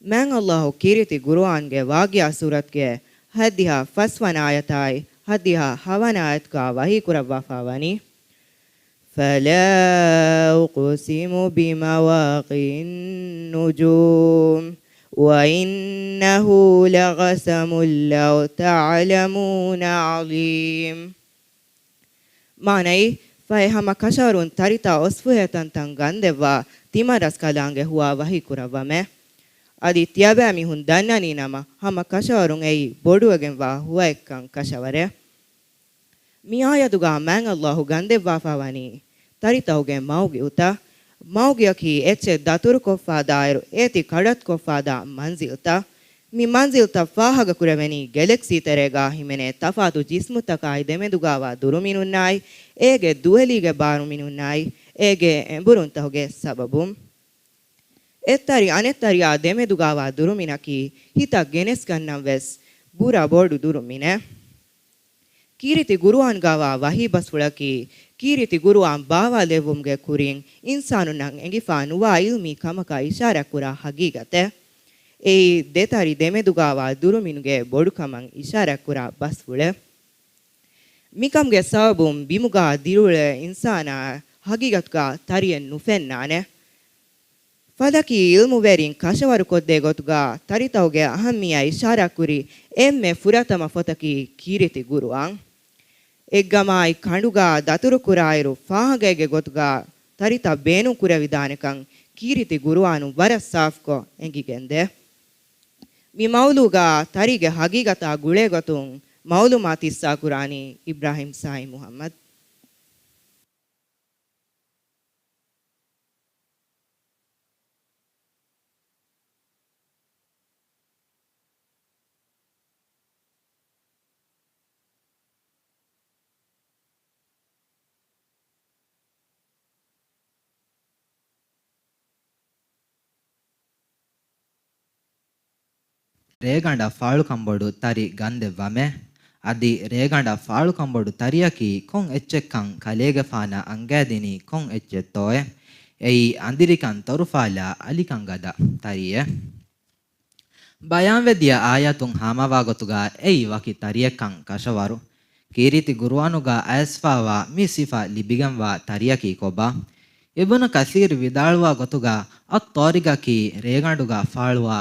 މާތް ﷲ ކީރިތި ޤުރުއާންގެ ވާޤިޢާ ސޫރަތުގެ ހައްދިހަ ފަސްވަނަ އާޔަތާއި ހައްދިހަ ހަވަނަ އާޔަތުގަ ވަޙީ ކުރައްވާފަ ވަނީ، فَلَا أُقْسِمُ بِمَوَاقِعِ النُّجُومِ وَإِنَّهُ لَقَسَمٌ لَوْ تَعْلَمُونَ عَظِيمٌ. މާނައީ، ފަހެ ހަމަ ކަށަވަރުން ތަރިތައް އޮސްފުހޭ ތަންތަން ގަންދެއްވާ ތިމަން ރަސްކަލާނގެ ހުވާ ވަޙީ ކުރައްވަމޭ. އަދި ތިޔަބައިމީހުން ދަންނަނީ ނަމަ، ހަމަ ކަށަވަރުން އެއީ ބޮޑުވެގެންވާ ހުވައެއްކަން ކަށަވަރެއް. މި އާޔަތުގަ މާތް ﷲ ގަންދެއްވާފަ ވަނީ، ތަރިތަކުގެ މައުގިއުތައް. މައުގިއަކީ އެއްޗެއް ދަތުރުކޮށްފަ ދާއިރު އޭތި ކަޑައްތުކޮށްފަ ދާ މަންޒިލްތައް. މި މަންޒިލްތައް ފާހަގަކުރެވެނީ ގެލެކްސީ ތެރޭގަ ހިމެނޭ ތަފާތު ޖިސްމުތަކާއި ދެމެދުގައިވާ ދުރުމިނުންނާއި، އޭގެ ދުވެލީގެ ބާރުމިނުންނާއި، އޭގެ އެނބުރުންތަކުގެ ސަބަބުން. އެއްތަރި އަނެއްތަރިއާ ދެމެދުގައިވާ ދުރުމިނަކީ ހިތަށް ގެނެސްގަންނަން ވެސް ބުރަ ބޮޑު ދުރުމިނެއް. ކީރިތި ޤުރުއާންގައިވާ ވަޙީ ބަސްފުޅަކީ، ކީރިތި ޤުރުއާން ބާވާލެއްވުމުގެ ކުރިން އިންސާނުންނަށް އެނގިފަ ނުވާ ޢިލްމީ ކަމަކަށް އިޝާރާތްކުރާ ޙަޤީޤަތެއް. އެއީ ދެތަރި ދެމެދުގައިވާ ދުރުމިނުގެ ބޮޑުކަމަށް އިޝާރާތްކުރާ ބަސްފުޅެއް. މިކަމުގެ ސަބަބުން ބިމުގަ ދިރިއުޅޭ އިންސާނާ ޙަޤީޤަތުގަ ތަރިއެއް ނުފެންނާނެ. ފަލަކީ ޢިލްމުވެރިން ކަށަވަރުކޮށްދޭ ގޮތުގަ ތަރިތަކުގެ އަހައްމިއްޔާ އިޝާރާތްކުރި އެންމެ ފުރަތަމަ ފޮތަކީ ކީރިތި ޤުރުއާން. އެއްގަމާއި ކަނޑުގަ ދަތުރުކުރާއިރު ފާހަގައިގެ ގޮތުގަ ތަރިތައް ބޭނުންކުރެވިދާނެކަން ކީރިތި ޤުރުއާނުން ވަރަށް ސާފުކޮށް އެނގިގެންދޭ. މި މައުޟޫގަ ތަރީގެ ޙަޤީޤަތާ ގުޅޭގޮތުން މައުލޫމާތު ހިއްސާކުރާނީ އިބްރާހިމް ސާހި މުހައްމަދު. ރޭގަނޑަށް ފާޅުކަންބޮޑު ތަރި ގަންދެއް ވަމޭ. އަދި ރޭގަނޑަށް ފާޅުކަންބޮޑު ތަރިއަކީ ކޮން އެއްޗެއްކަން ކަލޭގެފާނަށް އަންގައިދިނީ ކޮން އެއްޗެއްތޯއޭ؟ އެއީ އަނދިރިކަން ތޮރުފާލާ އަލިކަން ގަދަ ތަރިއެއް. ބަޔާންވެދިޔަ އާޔަތުން ހާމަވާ ގޮތުގަ އެއީ ވަކި ތަރިއެއްކަން ކަށަވަރު. ކީރިތި ގުރުއާނުގަ އައިސްފާވާ މި ސިފަ ލިބިގެންވާ ތަރިއަކީ ކޮބާ؟ އިބްނު ކަސީރު ވިދާޅުވާ ގޮތުގަ އައްޠާރިޤަކީ ރޭގަނޑުގަ ފާޅުވާ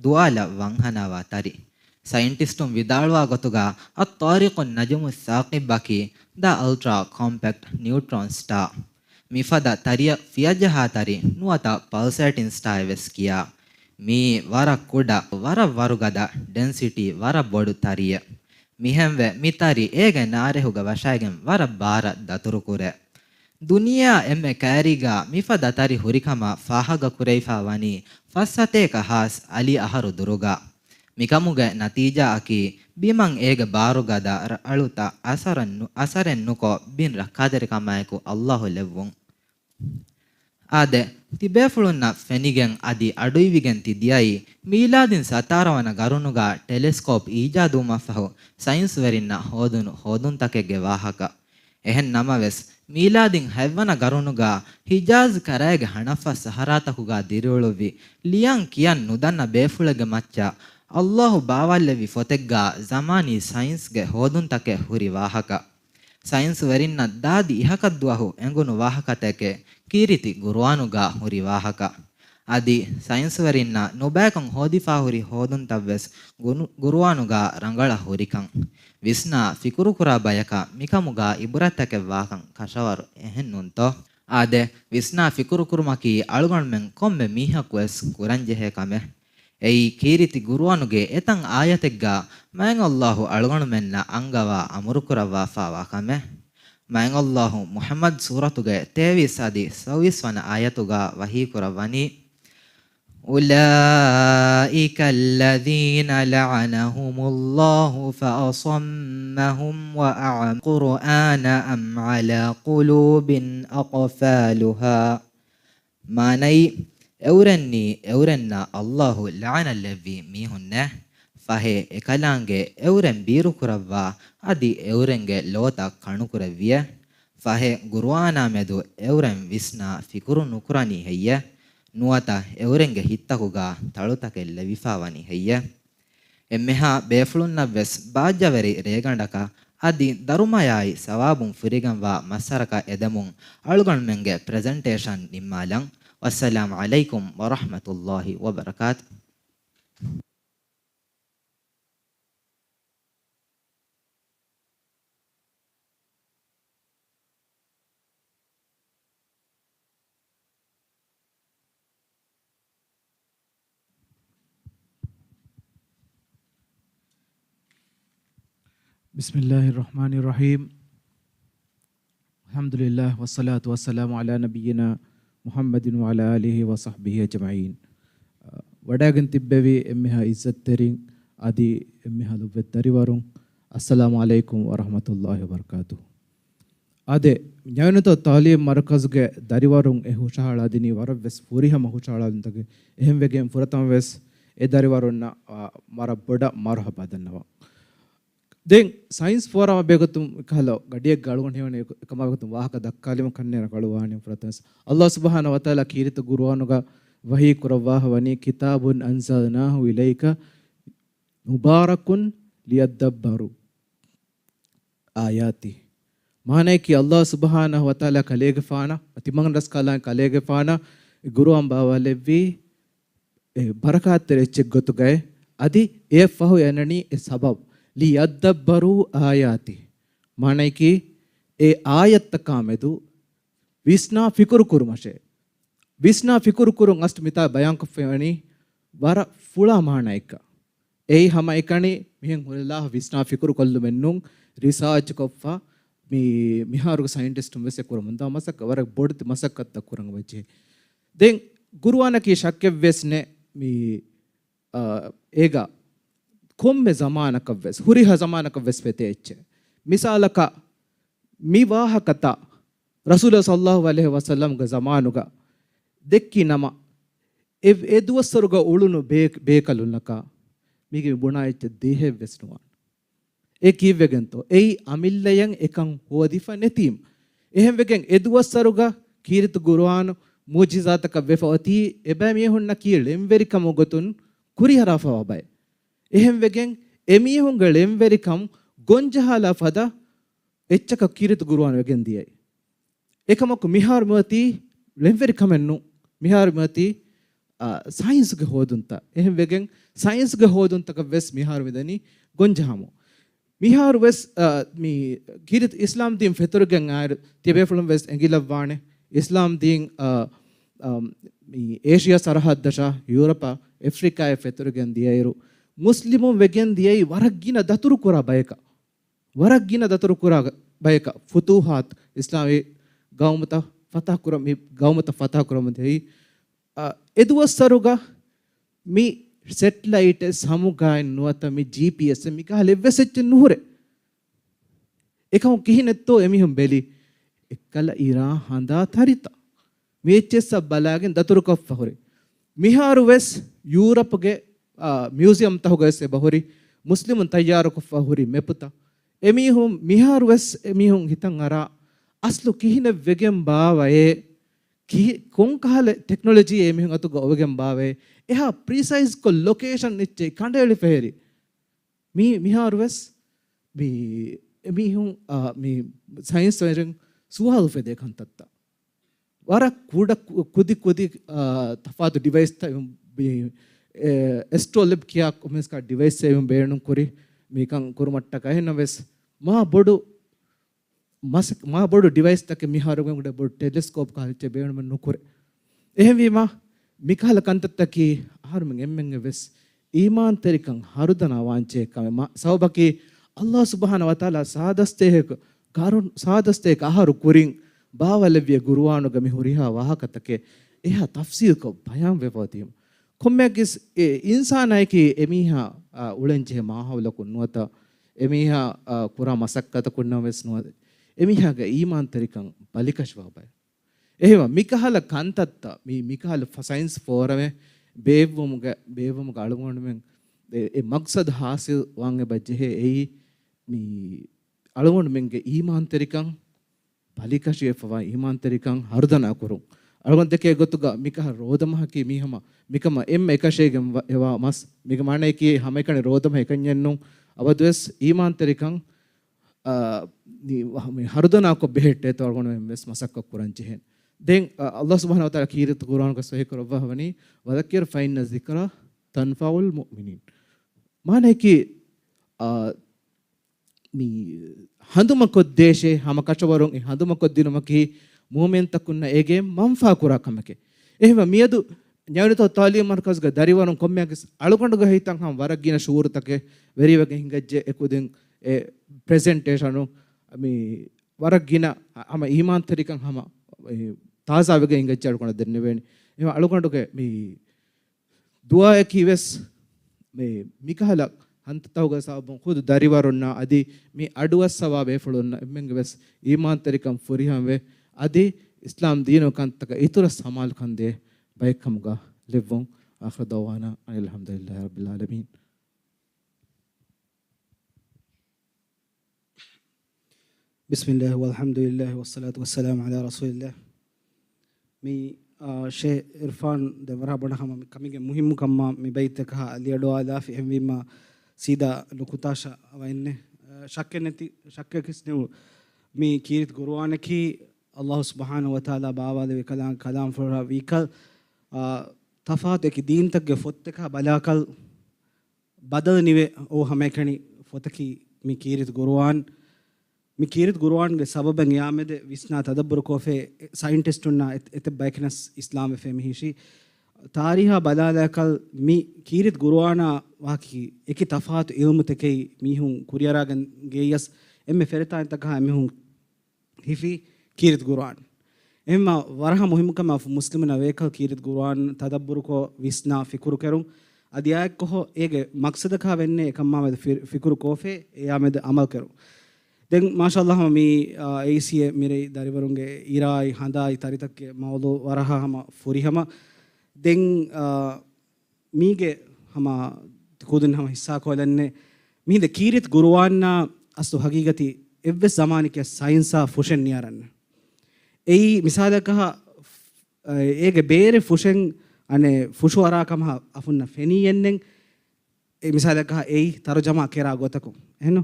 ދުވާލަށް ވަންހަނާވާ ތަރި. ސައިންޓިސްޓުން ވިދާޅުވާ ގޮތުގަ އައްޠާރިޤު ނަޖުމު ސާޤިބަކީ ދަ އަލްޓްރާ ކޮމްޕެކްޓް ނިއުޓްރޯން ސްޓާ. މިފަދަ ތަރިއަށް ފިޔަޖަހާ ތަރި ނުވަތަ ޕަލްސޭޓިން ސްޓާއެއް ވެސް ކިޔާ. މިއީ ވަރަށް ކުޑަ، ވަރަށް ވަރުގަދަ، ޑެންސިޓީ ވަރަށް ބޮޑު ތަރިއެއް. މިހެންވެ މި ތަރި އޭގެ ނާރެހުގަ ވަށައިގެން ވަރަށް ބާރަށް ދަތުރުކުރޭ. ދުނިޔެއާ އެންމެ ކައިރީގަ މިފަދަ ތަރި ހުރިކަމަށް ފާހަގަކުރެވިފަ ވަނީ ފަސް ސަތޭކަ ހާސް އަލި އަހަރު ދުރުގަ. މިކަމުގެ ނަތީޖާއަކީ ބިމަށް އޭގެ ބާރުގަދަ ރަ-، އަޅުތައް އަސަރެއް ނު-، އަސަރެއް ނުކޮށް ބިން ރައްކާތެރިކަމާއެކު އައްލާހު ލެއްވުން. އާދެ، ތިބޭފުޅުންނަށް ފެނިގެން އަދި އަޑުއިވިގެން ތި ދިޔައީ މީލާދިން ސަތާރަ ވަނަ ގަރުނުގަ ޓެލެސްކޯޕް އީޖާދުވުމަށްފަހު ސައިންސްވެރިންނަށް ހޯދުނު ހޯދުންތަކެއްގެ ވާހަކަ. އެހެން ނަމަވެސް، މީލާދިން ހަތްވަނަ ގަރުނުގަ ހިޖާޒް ކަރައިގެ ހަނަފަސް ސަހަރާތަކުގަ ދިރިއުޅުއްވި ލިޔަން ކިޔަން ނުދަންނަ ބޭފުޅެއްގެ މައްޗަށް އައްލާހު ބާވާލެއްވި ފޮތެއްގަ ޒަމާނީ ސައިންސްގެ ހޯދުންތަކެއް ހުރި ވާހަކަ. ސައިންސްވެރިންނަށް ދާދި އިހަކަށްދުވަހު އެނގުނު ވާހަކަތަކެއް ކީރިތި ގުރުއާނުގަ ހުރި ވާހަކަ. އަދި ސައިންސްވެރިންނަށް ނުބައިކޮށް ހޯދިފާ ހުރި ހޯދުންތައްވެސް ގުނު-، ގުރުއާނުގަ ރަނގަޅަށް ހުރިކަން. ވިސްނާ ފިކުރުކުރާ ބަޔަކަށް މިކަމުގަ އިބުރަތްތަކެއް ވާކަން ކަށަވަރު، އެހެންނޫންތޯ؟ އާދެ، ވިސްނާ ފިކުރުކުރުމަކީ އަޅުގަނޑުމެން ކޮންމެ މީހަކުވެސް ކުރަންޖެހޭ ކަމެއް. އެއީ ކީރިތި ގުރުއާނުގެ އެތައް އާޔަތެއްގަ މާތް އައްލާހު އަޅުގަނޑުމެންނަށް އަންގަވާ އަމުރުކުރައްވާފާވާ ކަމެއް. މާތް އައްލާހު މުޙައްމަދު ސޫރަތުގެ ތޭވީސް އަދި ސައުވީސް ވަނަ އާޔަތުގަ ވަޙީކުރައްވަނީ، أولئك الذين لعنهم الله فأصمهم وأعمى القرآن أم على قلوب أقفالها. މާނައީ، އެއުރެންނީ އެއުރެންނަށް އައްލާހު ލަޢަނަތްލެއްވި މީހުންނޭ. ފަހެ، އެކަލާނގެ އެއުރެން ބީރުކުރައްވާ، އަދި އެއުރެންގެ ލޯތައް ކަނުކުރެއްވިއޭ. ފަހެ، ގުރުއާނާ މެދު އެއުރެން ވިސްނާ ފިކުރު ނުކުރަނީ ހެއްޔޭ؟ ނުވަތަ އެއުރެންގެ ހިތްތަކުގަ ތަޅުތަކެއް ލެވިފާވަނީ ހެއްޔޭ؟ އެންމެހާ ބޭފުޅުންނަށްވެސް ބާއްޖަވެރި ރޭގަނޑަކަށް އަދި ދަރުމަޔާއި ސަވާބުން ފުރިގެންވާ މައްސަރަކަށް އެދެމުން އަޅުގަނޑުމެންގެ ޕްރެޒެންޓޭޝަން ނިންމާލަން. ވައްސަލާމު ޢަލައިކުމް ވަރަޙްމަތުﷲި ވަބަރަކާތު. بسم الله الرحمن الرحيم. الحمد لله والصلاة والسلام على نبينا محمد وعلى آله وصحبه أجمعين. ވަޑައިގެން ތިއްބެވި އެންމެހާ ޢިއްޒަތްތެރިން އަދި އެންމެހާ ލޮބުވެތި ދަރިވަރުން، އައްސަލާމު ޢަލައިކުމް ވަރަޙްމަތުﷲި ވަބަރަކާތުހު. އާދެ، ނިޔާވިނުތޯ ތަޢުލީމް މަރުކަޒުގެ ދަރިވަރުން އެ ހުށަހަޅާދިނީ ވަރަށްވެސް ފުރިހަމަ ހުށަހަޅާލުންތަކެއް. އެހެންވެގެން ފުރަތަމަވެސް އެ ދަރިވަރުންނަށް، އާ، ވަރަށް ބޮޑަށް މަރުޙަބާ ދަންނަވަން. ދެން ސައިންސް ފޯރަމާ ބެހޭގޮތުން އެކަހަލަ ގަޑިއެއްގަ އަޅުގަނޑު ހީވަނީ އެކަމާ ގޮތުން ވާހަކަ ދައްކާލީމަ ކަންނޭނގެ އަޅުވާނީ ފުރަތަމަވެސް. އައްލާހު ސުބްޙާނަހު ވަތަޢާލާ ކީރިތި ގުރުއާނުގަ ވަޙީ ކުރައްވާފަ ވަނީ، كتاب أنزلناه إليك مبارك ليدبروا آياته. މާނައަކީ، އައްލާހު ސުބްޙާނަހު ވަތަޢާލާ ކަލޭގެފާނަށް، ތިމަން ރަސްކަލާނގެ ކަލޭގެފާނަށް ގުރުއާން ބާވާލެއްވީ، އެ ބަރަކާތްތެރި އެއްޗެއް ގޮތުގައި، އަދި އެއަށްފަހު އެނަނީ އެ ސަބަބު، ليدبروا آياته. މާނައަކީ، އެ އާޔަތްތަކާ މެދު ވިސްނާ ފިކުރު ކުރުމަށޭ. ވިސްނާ ފިކުރު ކުރުން އަސްލު މިތާ ބަޔާންކޮށްފައިވަނީ ވަރަށް ފުޅާ މާނައެއްގަ. އެއީ ހަމައެކަނި މިހެން ހުރެލާ ވިސްނާ ފިކުރު ކޮށްލުމެއް ނޫން، ރިސާޗް ކޮށްފަ މި، މިހާރުގެ ސައިންޓިސްޓުން ވެސް އެ ކުރަމުންދާ މަސައްކަ، ވަރަށް ބޮޑު މަސައްކަތްތައް ކުރަން ވެއްޖެ. ދެން ގުރުއާނަކީ ޝައްކެއް ވެސް ނެ މި، އާ، އޭގަ ކޮންމެ ޒަމާނަކަށް ވެސް، ހުރިހާ ޒަމާނަކަށް ވެސް ފެތޭ އެއްޗެއް. މިސާލަކަށް މި ވާހަކަތައް ރަސޫލާ ޞައްލައްލާހު ޢަލައިހި ވަސައްލަމްގެ ޒަމާނުގަ ދެއްކި ނަމަ، އެ، އެ ދުވަސްވަރުގަ އުޅުނު ބޭ-، ބޭކަލުންނަކަށް މީގެ ބުނާ އެއްޗެއް ދޭހެއް ވެސް ނުވާނެ. އެ ކީއްވެގެންތޯ؟ އެއީ އަމިއްލަޔަށް އެކަން ހޯދިފަ ނެތީމަ. އެހެންވެގެން އެ ދުވަސްވަރުގަ ކީރިތި ގުރުއާނު މުޢުޖިޒާތަކަށް ވެފަ އޮތީ އެބައިމީހުންނަކީ ޅެންވެރިކަމުގެ ގޮތުން ކުރިއަރާފަވާ ބައެއް. އެހެންވެގެން އެމީހުންގެ ޅެންވެރިކަން ގޮންޖަހާލާ ފަދަ އެއްޗަކަށް ކީރިތި ގުރުއާން ވެގެން ދިޔައީ. އެކަމަކު މިހާރު މިއޮތީ ޅެންވެރިކަމެއް ނޫން. މިހާރު މިއޮތީ، އާ، ސައިންސްގެ ހޯދުންތައް. އެހެންވެގެން ސައިންސްގެ ހޯދުންތަކަށް ވެސް މިހާރު މިދަނީ ގޮންޖަހަމުން. މިހާރު ވެސް، އާ، މި ކީރިތި އިސްލާމް ދީން ފެތުރިގެން އާއިރު ތިޔަބޭފުޅުން ވެސް އެނގިލައްވާނެ. އިސްލާމް ދީން، އާ، އާ، މި އޭޝިޔާ ސަރަހައްދަށާ ޔޫރަޕާ އެފްރިކާއަށް ފެތުރިގެން ދިޔައިރު، މުސްލިމުން ވެގެން ދިޔައީ ވަރަށް ގިނަ ދަތުރު ކުރާ ބަޔަކަށް. ވަރަށް ގިނަ ދަތުރު ކުރާ ބަޔަކަށް ފުތޫހާތު، އިސްލާމީ ގައުމުތައް ފަތާ ކުރަ-، މި ގައުމުތައް ފަތާ ކުރަމުން ދިޔައީ. އަ، އެދުވަސްވަރުގަ މި ސެޓްލައިޓެއް ސަމުގާތް ނުވަތަ މި ޖީޕީއެސް މިކަހަލަ އެއްވެސް އެއްޗެއް ނުހުރޭ. އެކަމު ކިހިނެއްތޯ އެމީހުން ބެލި އެއްކަލަ އިރާ ހަނދާ ތަރިތައް. މި އެއްޗެއްސަށް ބަލާގެން ދަތުރުކޮށްފަ ހުރި. މިހާރު ވެސް ޔޫރަޕްގެ، އާ، މިއުޒިއަމްތަކުގަ ވެސް އެބަ ހުރި. މުސްލިމުން ތައްޔާރުކޮށްފަ ހުރި މެޕުތައް. އެމީހުން މިހާރު ވެސް އެމީހުން ހިތަށް އަރާ އަސްލު ކިހިނެއް ވެގެން ބާވައޭ؟ ކި-، ކޮން ކަހަލަ ޓެކްނޮލޮޖީ އެމީހުން އަތުގަ އޮވެގެން ބާވައޭ؟ އެހާ ޕްރިސައިޒްކޮށް ލޮކޭޝަން އެއްޗެއް ކަނޑައެޅިފަ ހެރި. މީ މިހާރު ވެސް މީ އެމީހުން، އާ، މީ ސައިންސްވެރިން ސުވާލު ފެދޭ ކަންތައްތައް. ވަރަށް ކުޑަ ކު-، ކުދި ކުދި، އާ، ތަފާތު ޑިވައިސްތައް މި، އެ، އެސްޓްރޯލެބް ކިޔާ ކޮމެސްކާ ޑިވައިސް އެއް ބޭނުން ކުރި މިކަން ކުރުމަށްޓަކައި. އެހެންނަމަވެސް މާ ބޮޑު މަސަ-، މާ ބޮޑު ޑިވައިސްތަކެއް މިހާރުގެ ބޮޑު ޓެލެސްކޯޕް ކަހަލަ އެއްޗެއް ބޭނުމެއް ނުކުރޭ. އެހެންވީމަ، މިކަހަލަ ކަންތައްތަކީ އަހަރުމެން އެންމެންގެ ވެސް އީމާންތެރިކަން ހަރުދަނާ ވާންޖެހޭ ކަމެއް. މަ-، ސަބަބަކީ، އައްލާހު ސުބްޙާނަހު ވަތަޢާލާ ސާދަސްތޭކަ ކަރު-، ސާދަސްތޭކަ އަހަރު ކުރިން ބާވަލެއްވިޔަ ގުރުއާނުގަ މި ހުރިހާ ވާހަކަތަކެއް އެހާ ތަފްސީލްކޮށް ބަޔާން ވެފަ އޮތީމަ. ކޮންމެއަކީސް އެ އިންސާނާއެކީ އެމީހާ، އާ، އުޅެންޖެހޭ މާހައުލަކުން ނުވަތަ އެމީހާ، އާ، ކުރާ މަސައްކަތަކުންނަށް ވެސް ނުވަތަ އެމީހާގެ އީމާންތެރިކަން ބަލިކަށިވާ ބައެއް. އެހެންވެ، މިކަހަލަ ކަންތައްތައް، މި، މިކަހަލަ ފަ-، ސައިންސް ފޯރަމެއް ބޭއްވުމުގަ، ބޭއްވުމުގަ އަޅުގަނޑުމެން އެ، އެ މަގްސަދު ހާސިލް ވާން އެބަ ޖެހޭ އެއީ، މި އަޅުގަނޑުމެންގެ އީމާންތެރިކަން ބަލިކަށިވެފަވާ އީމާންތެރިކަން ހަރުދަނާ ކުރުން. އަޅުގަނޑު ދެކޭ ގޮތުގަ މިކަހަ ރޯދަމަހަކީ މީ ހަމަ މިކަމަށް އެންމެ އެކަށޭގެން ވަ-، އެވާ މަސް. މީގެ މާނަޔަކީ ހަމައެކަނި ރޯދަމަހަ އެކަންޏެއް ނޫން. އަބަދުވެސް އީމާންތެރިކަން، އާ، މި ވަ-، މި ހަރުދަނާކޮށް ބެހެއްޓޭތޯ އަޅުގަނޑުމެން ވެސް މަސައްކަތް ކުރަން ޖެހޭނެ. ދެން، އާ، އައްލާހު ސުބްޙާނަހު ވަތަޢާލާ ކީރިތި ޤުރްއާނުގަ ސޮހީ ކުރައްވާ ވަނީ، "وذكر فإن الذكرى تنفع المؤمنين." މާނަޔަކީ، އާ، މި ހަނދުމަކޮށްދޭށޭ ހަމަ ކަށަވަރުން އެ ހަނދުމަކޮށްދިނުމަކީ މުއުމިންތަކުންނަށް އޭގެ މަންފާ ކުރާ ކަމެކޭ. އެހެންވެ، މިއަދު ނިޔާވިނިތޯ ތާލީމު މަރުކަޒުގެ ދަރިވަރުން ކޮންމެއަކީސް އަޅުގަނޑުގެ ހިތަށް ހަމަ ވަރަށް ގިނަ ޝުޢޫރުތަކެއް ވެރިވެގެން ހިނގައްޖެ. އެކުދިން އެ ޕްރެޒެންޓޭޝަނު މި ވަރަށް ގިނަ ހަމަ އީމާންތެރިކަން ހަމަ ތާޒާވެގެން ހިނގައްޖެ އަޅުގަނޑަށް ދެންނެވޭނެ. އެހެންވެ، އަޅުގަނޑުގެ މި ދުޢާއަކީ ވެސް މި، މިކަހަލަ ކަންތައްތަކުގެ ސަބަބުން ޚުދު ދަރިވަރުންނާ އަދި މި އަޑުއައްސަވާ ބޭފުޅުންނަށް އެންމެންގެ ވެސް އީމާންތެރިކަން ފުރިހަމަވެ، އަދި އިސްލާމް ދީނު ކަންތަކަށް އިތުރަށް ސަމާލުކަންދޭ ބައެއްކަމުގަ ލެއްވުން. آخر دعوانا أن الحمد لله رب العالمين. بسم الله والحمد لله والصلاة والسلام على رسول الله. މި، އާ، ޝޭޚް އިރްފާން ދެވަރާ ބޮޑަ ހަމަ މި ކަމިގެ މުހިއްމު ކަމާ މި ބައިތަކަށް ލިޔަޑުއާލާފި. އެހެންވީމާ ސީދާ ނުކުތާށަށް ވައިންނެ. އާ، ޝައްކެއް ނެތި، ޝައްކެއް ކިސް ނެއު. މި ކީރިތި ގުރުއާނަކީ އައްލާހު ސުބްޙާނަހު ވަތަޢާލާ ބާވާލެވި ކަލާން، ކަލާމްފުޅާ ވީކަލް، އާ، ތަފާތު އެކި ދީންތަކުގެ ފޮތްތަކާ ބަލާކަލް، ބަދަލު ނިވެ އޮ ހަމައެކަނި ފޮތަކީ މި ކީރިތި ގުރުއާން. މި ކީރިތި ގުރުއާންގެ ސަބަބެން އެއާމެދެ ވިސްނާ ތަދައްބުރުކޮށްފައި ސައިންޓިސްޓުންނާ އެތ-، އެތައް ބަޔަކަށް އިސްލާމްވެފައި މި ހިށީ. ތާރީހާ ބަލާލާކަލް މި ކީރިތި ގުރުއާނާ ވާކި އެކި ތަފާތު އިލްމުތަކެއް މީހުން ކުރިއަރާގެން ގެއްޔަސް އެންމެ ފެރިތާންތަކަށް މީހުން ހިފީ ކީރިތި ގުރުއާން. އެހެންމަ ވަރަހަ މުހިއްމުކަމަށް މުސްލިމުންނަށް ވޭކަލް ކީރިތި ގުރުއާން ތަދައްބުރުކޮށް ވިސްނާ ފިކުރު ކެރުން. އަދި އާއެއްކޮށް އޭގެ މަޤްޞަދަކާ ވެންނޭ އެކަންމާމެދު ފި-، ފިކުރު ކޯފޭ އެޔާމެދު އަމަލު ކެރުން. ދެން މާޝާﷲ ހަމަ މީ، އާ، އޭސީއޭ މިރޭ ދަރިވަރުންގެ އިރާއި ހަނދާއި ތަރިތަކުގެ މައުޟޫ ވަރަހަ ހަމަ ފުރިހަމަ. ދެން، އާ، މީގެ ހަމަ ތި ކުދިން ހަމަ ހިއްސާކޮށްލަންނެ މިހިނދެ ކީރިތި ގުރުއާންނާ އަސްލު ހަގީގަތީ އެއްވެސް ޒަމާނެކޭ ސައިންސާ ފުށެއް ނިޔަރަން. އެއީ މިސާލަކަށް، އަ، އޭގެ ބޭރެއް ފުށެން އަނެއް ފުށު އަރާ ކަމަށް އަފުންނަށް ފެނީއެއްނެން. އެ މިސާލަކަށް އެއީ ތަރުޖަމާ ކެރާ ގޮތަކުން. އެހެންނު؟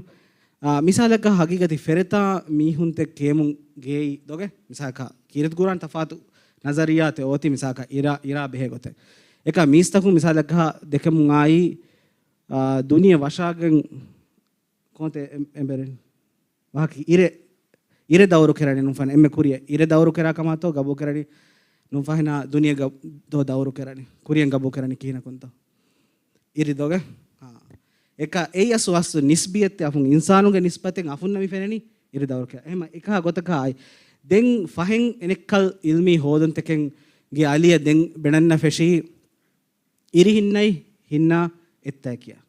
އާ، މިސާލަކަށް ހަގީގަތީ ފެރިތާ މީހުންތެއް ކޭމުން ގޭއި ދޮގެ. މިސާލަކަށް ކީރިތި ގުރުއާން ތަފާތު ނަޒަރިއްޔާތެއް އޮތީ މިސާލަކަށް އިރާ، އިރާ ބެހޭ ގޮތެއް. އެކަ މީސްތަކުން މިސާލަކަށް ދެކެމުން އާއީ، އާ، ދުނިޔެ ވަށާގެން ކޯންތެ އެ-، އެނބެރެން. ވާހަކަ އިރެ، އިރެ ދައުރު ކެރަނީ ނުފަން އެންމެ ކުރިއަށް. އިރެ ދައުރު ކެރާ ކަމާތޯ ގަބޫ ކެރަނީ ނުފަހިނާ ދުނިޔެ ގަ-، ދޯ ދައުރު ކެރަނީ. ކުރިއަށް ގަބޫ ކެރަނީ ކިހިނަކުންތޯ؟ އިރި ދޮގެ؟ އާ. އެކަ އެއީ އަސްލު އަސްލު ނިސްބިއްޔަތެއް އަފުން އިންސާނުގެ ނިސްބަތެއް އަފުންނަށް މި ފެނެނީ އިރި ދައުރު ކެރަނީ. އެހެމަ އެކަހަ ގޮތަކަށް އާއި. ދެން ފަހެން އެނެއްކަލް އިލްމީ ހޯދުންތަކެއްގެ އަލިއަށް ދެން ބެނަންނަ ފެށީ އިރި ހިންނައި ހިންނާ އެއްތައް ކިޔާ.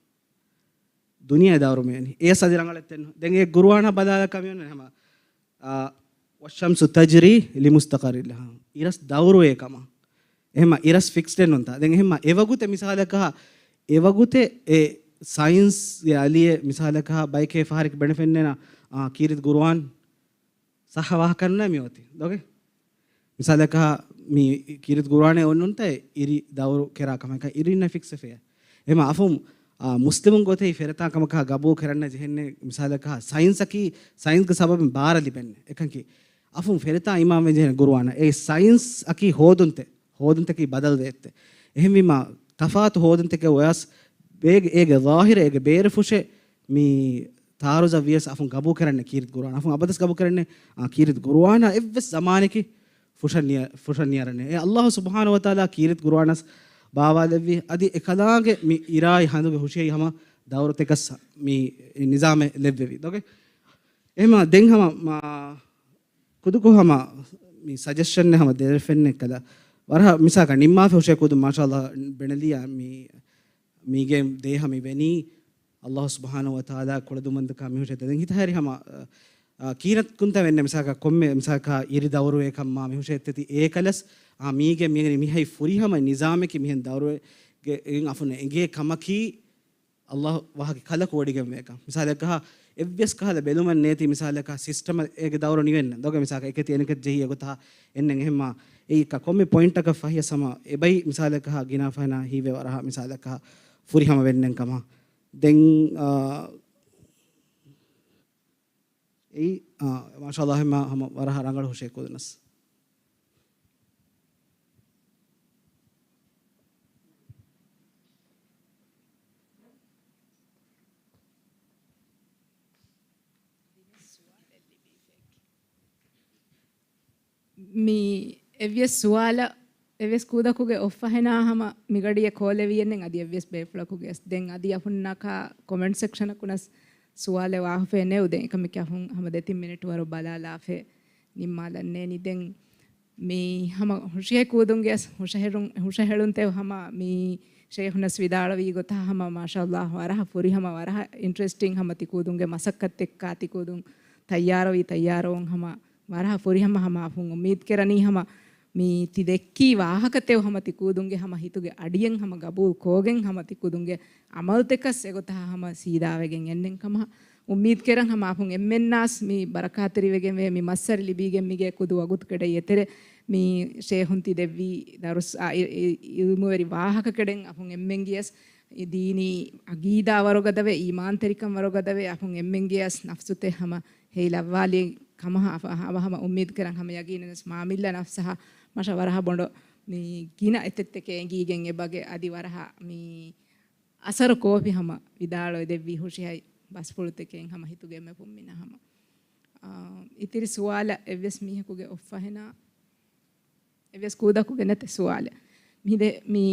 ދުނިޔެ ދައުރު މިވެނީ. އޭސް އަދި ރަނގަޅެއްތެއްނު. ދެން އެ ގުރުއާނާ ބަލާލަކަ މިވެނީ ހަމަ، އާ، والشمس تجري لمستقر لها. އިރަސް ދައުރުވޭ ކަމަށް. އެހެމަ އިރަސް ފިކްސްޑެއް ނުންތާ. ދެން އެހެމަ އެވަގުތެ މިސާލަކަށް، އެވަގުތެ އެ ސައިންސްގެ އަލިއެއް މިސާލަކަށް ބައެކޭ ފަހަރެއް ބެނެފެންނޭނަ، އާ، ކީރިތި ގުރުއާން ސައްހަ ވާހަކަ ނޫނޭ މިއޮތީ. ދޮގެ؟ މިސާލަކަށް މި ކީރިތި ގުރުއާނެއް އޮންނުންތަ އިރި ދައުރު ކެރާ ކަމަކަށް އިރިންނަށް ފިކްސް ފެޔަ. އެމަ އަފުން، އާ، މުސްލިމުން ގޮތެއް ފެރަތާ ކަމަކަށް ގަބޫ ކެރަންނަ ޖެހެންނެ މިސާލަކަށް ސައިންސަކީ، ސައިންސްގެ ސަބަބެން ބާރަ ލިބެން. އެކަންކީ އަފުން ފެރަތާ އީމާންވެ ޖެހެން ގުރުއާނަށް. އެ ސައިންސް އަކީ ހޯދުންތެ، ހޯދުންތަކީ ބަދަލުވޭ އެއްތެ. އެހެންވީމާ ތަފާތު ހޯދުންތަކެއް އޮޔަސް އޭގެ، އޭގެ ޒާހިރެއް، އޭގެ ބޭރެއް ފުށެއް މި ތާރުޒަ ވިޔަސް އަފުން ގަބޫ ކެރަންނެ ކީރިތި ގުރުއާން. އަފުން އަބަދަސް ގަބޫ ކެރަންނެ، އާ، ކީރިތި ގުރުއާނާ އެއްވެސް ޒަމާނެކި ފުށަށް ނިޔަ-، ފުށަށް ނިޔަރަންނެ. އެ ﷲ ސުބްޙާނަހޫ ވަތަޢާލާ ކީރިތި ގުރުއާނަސް ބާވާލެއްވި. އަދި އެކަލާނގެ މި އިރާއި ހަނދުގެ ހުށިހައި ހަމަ ދައުރުތަކަސް މި ނިޒާމެއް ލެއްވެވި. ދޮގެ؟ އެހެމަ ދެން ހަމަ މާ ކުދުކޮށް ހަމަ މި ސަޖެޝަން ހަމަ ދެރެފެންނެ ކަލަ. ވަރަހަ މިސާކަށް ނިންމާފަ ހުށޭ ކުދު މާޝާﷲ ބެނެލިޔާ މި މީގެ ދޭހަ މި ވެނީ ﷲ ސުބްޙާނަހޫ ވަތަޢާލާ ކުޅަދުންވަންތަކާ މިހުށައްތަ. ދެން ހިތަހެރި ހަމަ، އަ، ކީރަތްކުންތަ ވެންނެ މިސާކަށް ކޮންމެ މިސާކަށް އިރި ދައުރުވޭ ކަމާ މިހުށައްތަތި އޭކަލަސް، އާ، މީގެ މިހައި ފުރިހަމަ ނިޒާމަކީ މިހެން ދައުރުވެގެން އަފުން އެނގޭ ކަމަކީ ﷲ ވާހަކަ ކަލަކު ވޮޑިގެންވޭކަން. މިސާލަކަށް އެއްވެސް ކަހަލަ ބެލުމެއް ނޭތި މިސާލަކަށް ސިސްޓަމަށް އޭގެ ދައުރު ނިވެންނަ. ދޮގެ މިސާލަކަށް އެކެތި އެނެކެތި ޖެހި އެގޮތަށް އެންނެން އެހެންމާ އެއީ ކަ-، ކޮންމެ ޕޮއިންޓަކަށް ފަހިޔަސް ހަމަ އެބައި މިސާލަކަށް ގިނާ ފަހެނާ ހީވޭ ވަރަހަ މިސާލަކަށް ފުރިހަމަ ވެންނެން ކަމަށް. ދެން، އާ، އެއީ، އާ، މާޝާﷲ ހަމަ، ހަމަ ވަރަހަ ރަނގަޅު ހުށޭ ކުދުނަސް. މި އެއްވިޔަސް ސުވާލަށް އެއްވެސް ކުދަކުގެ އޮށްފަހެނާ ހަމަ މިގަޑިއަށް ކޯލެވިއެއްނެއް އަދި އެއްވިޔަސް ބޭފުޅަކުގެ އަސް. ދެން އަދި އަފުންނަކާ ކޮމެންޓް ސެކްޝަނަކުނަސް ސުވާލެއް ވާހުފޭ ނެއު. ދެން އެކަމެކޭ އަފުން ހަމަ ދެތިން މިނިޓް ވަރު ބަލާލާފޭ ނިންމާލަންނޭނީ. ދެން މި ހަމަ ހުށިހޭ ކޫދުންގެ އަސް ހުށަހެޅުން، ހުށަހެޅުންތެ ހަމަ މި ޝޭހުނަސް ވިދާޅުވީ ގޮތާ ހަމަ މާޝާﷲ ވަރަހަ ފުރިހަމަ ވަރަހަ އިންޓްރެސްޓިން ހަމަ ތި ކޫދުންގެ މަސައްކަތްތެއްކާ ތި ކޫދުން ތައްޔާރުވީ ތައްޔާރުވުން ހަމަ ވަރަހަ ފުރިހަމަ ހަމަ އަފުން އުއްމީދު ކެރަނީ ހަމަ މި ތި ދެއްކީ ވާހަކަތެއް ހަމަ ތި ކޫދުންގެ ހަމަ ހިތުގެ އަޑިއެއް ހަމަ ގަބޫލް ކޯގެން ހަމަ ތި ކޫދުންގެ އަމަލްތަކަސް އެގޮތަށް ހަމަ ސީދާވެގެން އެންނެން ކަމަށް އުއްމީދު ކެރަން ހަމަ އަފުން އެންމެންނާސް މި ބަރަކާތްތެރިވެގެންވޭ މި މައްސަރި ލިބީގެން މިގޭ ކުދު ވަގުތު ކެޑައި އެތެރެ މި ޝޭހުން ތި ދެއްވީ ދަރުސް އާ، އި، އި، އިލްމުވެރި ވާހަކަ ކެޑެން އަފުން އެންމެންގެޔަސް ދީނީ އަގީދާ ވަރުގަދަވެ، އީމާންތެރިކަން ވަރުގަދަވެ، އަފުން އެންމެންގެޔަސް ނަފްސުތެ ހަމަ ހެއިލައްވާލި ކަމަށް އަފަ-، އަވަ ހަމަ އުއްމީދު ކެރަން ހަމަ ޔަގީނަންވެސް މާމިއްލަ ނަފްސަހަ މަށަ ވަރަހަ ބޮނޑޮ މި ގިނަ އެތެއްތެކޭ އެނގީގެން އެބަގެ އަދި ވަރަހަ މި އަސަރު ކޯފި ހަމަ ވިދާޅުވެ ދެއްވީ ހުށިހައި ބަސްފުޅުތެކެއް ހަމަ ހިތުގެ އެންމެ ފުންމިނަ ހަމަ. އާ، އިތިރި ސުވާލަށް އެއްވެސް މީހަކުގެ އޮށްފަހެނާ އެއްވެސް ކޫދަކުގެ ނެތެ ސުވާލެއް. މި ދެ-، މި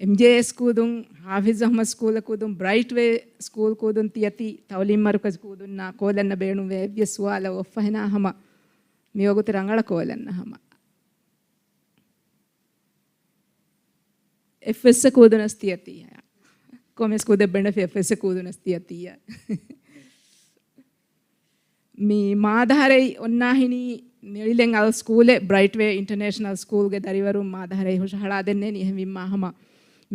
އެމްޖޭއެސް ކޫދުން، ހާފިޒް އަޙްމަދު ސްކޫލަށް ކޫދުން، ބްރައިޓް ވޭ ސްކޫލް ކޫދުން ތިޔަތި ތައުލީމް މަރުކަޒު ކޫދުންނާ ކޯލަންނަ ބޭނުންވޭ އެއްވެސް ސުވާލަށް އޮއްފަހެނާ ހަމަ މިވަގުތު ރަނގަޅަށް ކޯލަންނަ ހަމަ. އެފްއެސްއެ ކޫދުނަސް ތިޔަތި. ކޮމެސް ކޫދެއް ބެނޑެފި އެފްއެސްއެ ކޫދުނަސް ތިޔަތި. މި މާދަހަރެއް އޮންނާހިނީ ނެޅިލެން އަލް ސްކޫލެއް، ބްރައިޓް ވޭ އިންޓަރނޭޝަނަލް ސްކޫލްގެ ދަރިވަރުން މާދަހަރެއް ހުށަހަޅާދެންނޭނީ. އެހެންވީމާ ހަމަ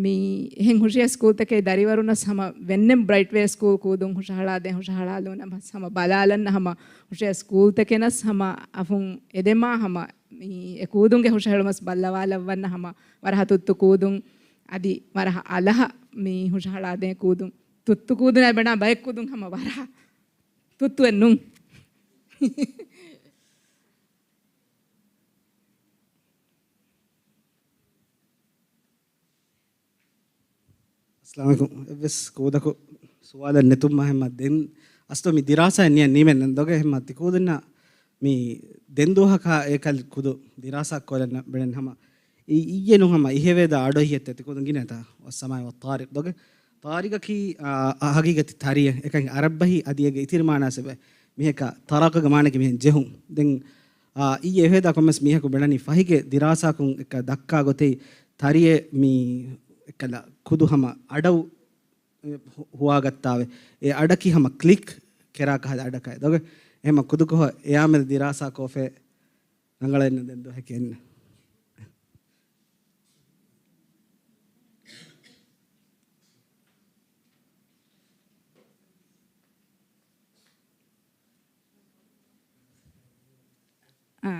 މި އެހެން ހުށިހެ ސްކޫލްތަކެއް ދަރިވަރުނަސް ހަމަ ވެންނެން ބްރައިޓް ވޭ ސްކޫލް ކޫދުން ހުށަހަޅާދޭ، ހުށަހަޅާލުނަމަސް ހަމަ ބަލާލަންނަ ހަމަ ހުށިހެ ސްކޫލްތަކެނަސް ހަމަ އަފުން އެދެމާ ހަމަ މި އެ ކޫދުންގެ ހުށަހެޅުމަސް ބައްލަވާލައްވަންނަ ހަމަ ވަރަހަ ތުއްތު ކޫދުން އަދި ވަރަހަ އަލަހަ މި ހުށަހަޅާދޭ ކޫދުން. ތުއްތު ކޫދުން އެބަނާ ބައެއް ކޫދުން ހަމަ ވަރަހަ ތުއްތުއެއް ނޫން. އައްސަލާމު ޢަލައިކުމް. އެއްވެސް ކޫދަކު ސުވާލެއް ނެތުމާ ހަމަ ދެން އަސްލު މި ދިރާސާ ނިޔަ ނީމެން ދޮގެ ހަމަ ތި ކޫދުންނަށް މި ދެން ދުވަހަކާ އެކަލް ކުދު ދިރާސާ ކޮލަން ބެނެން ހަމަ އި-، އިއްޔެ ނޫން ހަމަ އިހެވޭދާ އަޑޮއްހިއްޔެއް ތި ކޫދުން ގިނަތާ ވައްސަމާއި ވައްޠާރިޤް ދޮގެ. ޠާރިޤަކީ، އާ، އާ، ހަގީގަތި ތަރިއެއް އެކަން ޢަރަބްބަހި އަދި އޭގެ އިތިރި މާނާސް އެބަ މިހަކަ ތަރަޤަގެ މާނަކީ މިހެން ޖެހުން. ދެން، އާ، އިއްޔެ އެހޭދާ ކޮންމެސް މީހަކު ބެނަނީ ފަހިގެ ދިރާސާކުން އެއްކަ ދައްކާ ގޮތެއް ތަރިއެއް މި އެއްކަލަ ކުދު ހަމަ އަޑަށް ހު-، ހުވާގަތާވެ. އެ އަޑަކީ ހަމަ ކްލިކް ކެރާ ކަހަލަ އަޑަކަށް ދޮގެ. އެހެމަ ކުދުކޮހަ އެޔާމެދު ދިރާސާ ކޯފެ ރަނގަޅައިން ދެން ދުވަހެކެ އެންނަ. އާ،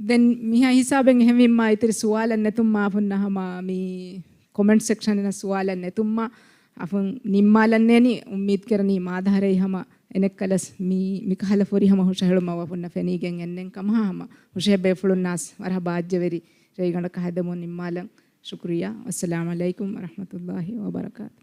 ދެން މިހާ ހިސާބެން އެހެންވީމާ އިތިރި ސުވާލެއް ނެތުމާ އަފުންނަ ހަމަ މި ކޮމެންޓް ސެކްޝަން އިނަ ސުވާލެއް ނެތުމާ އަފުން ނިންމާލަންނޭނީ. އުއްމީދު ކެރަނީ މާދަހަރެއް ހަމަ އެނެއްކަލަސް މި، މިކަހަލަ ފުރިހަމަ ހުށަހެޅުމަށް އަފުންނަށް ފެނީގެން އެންނެން ކަމަށް ހަމަ ހުށަހެ ބޭފުޅުންނާސް ވަރަހަ ބާއްޖަވެރި ރޭގަނޑަކަށް ހަދަމުން ނިންމާލަން. ޝުކުރިއްޔާ. އައްސަލާމު ޢަލައިކުމް ވަރަޙްމަތުﷲ ވަބަރަކާތު.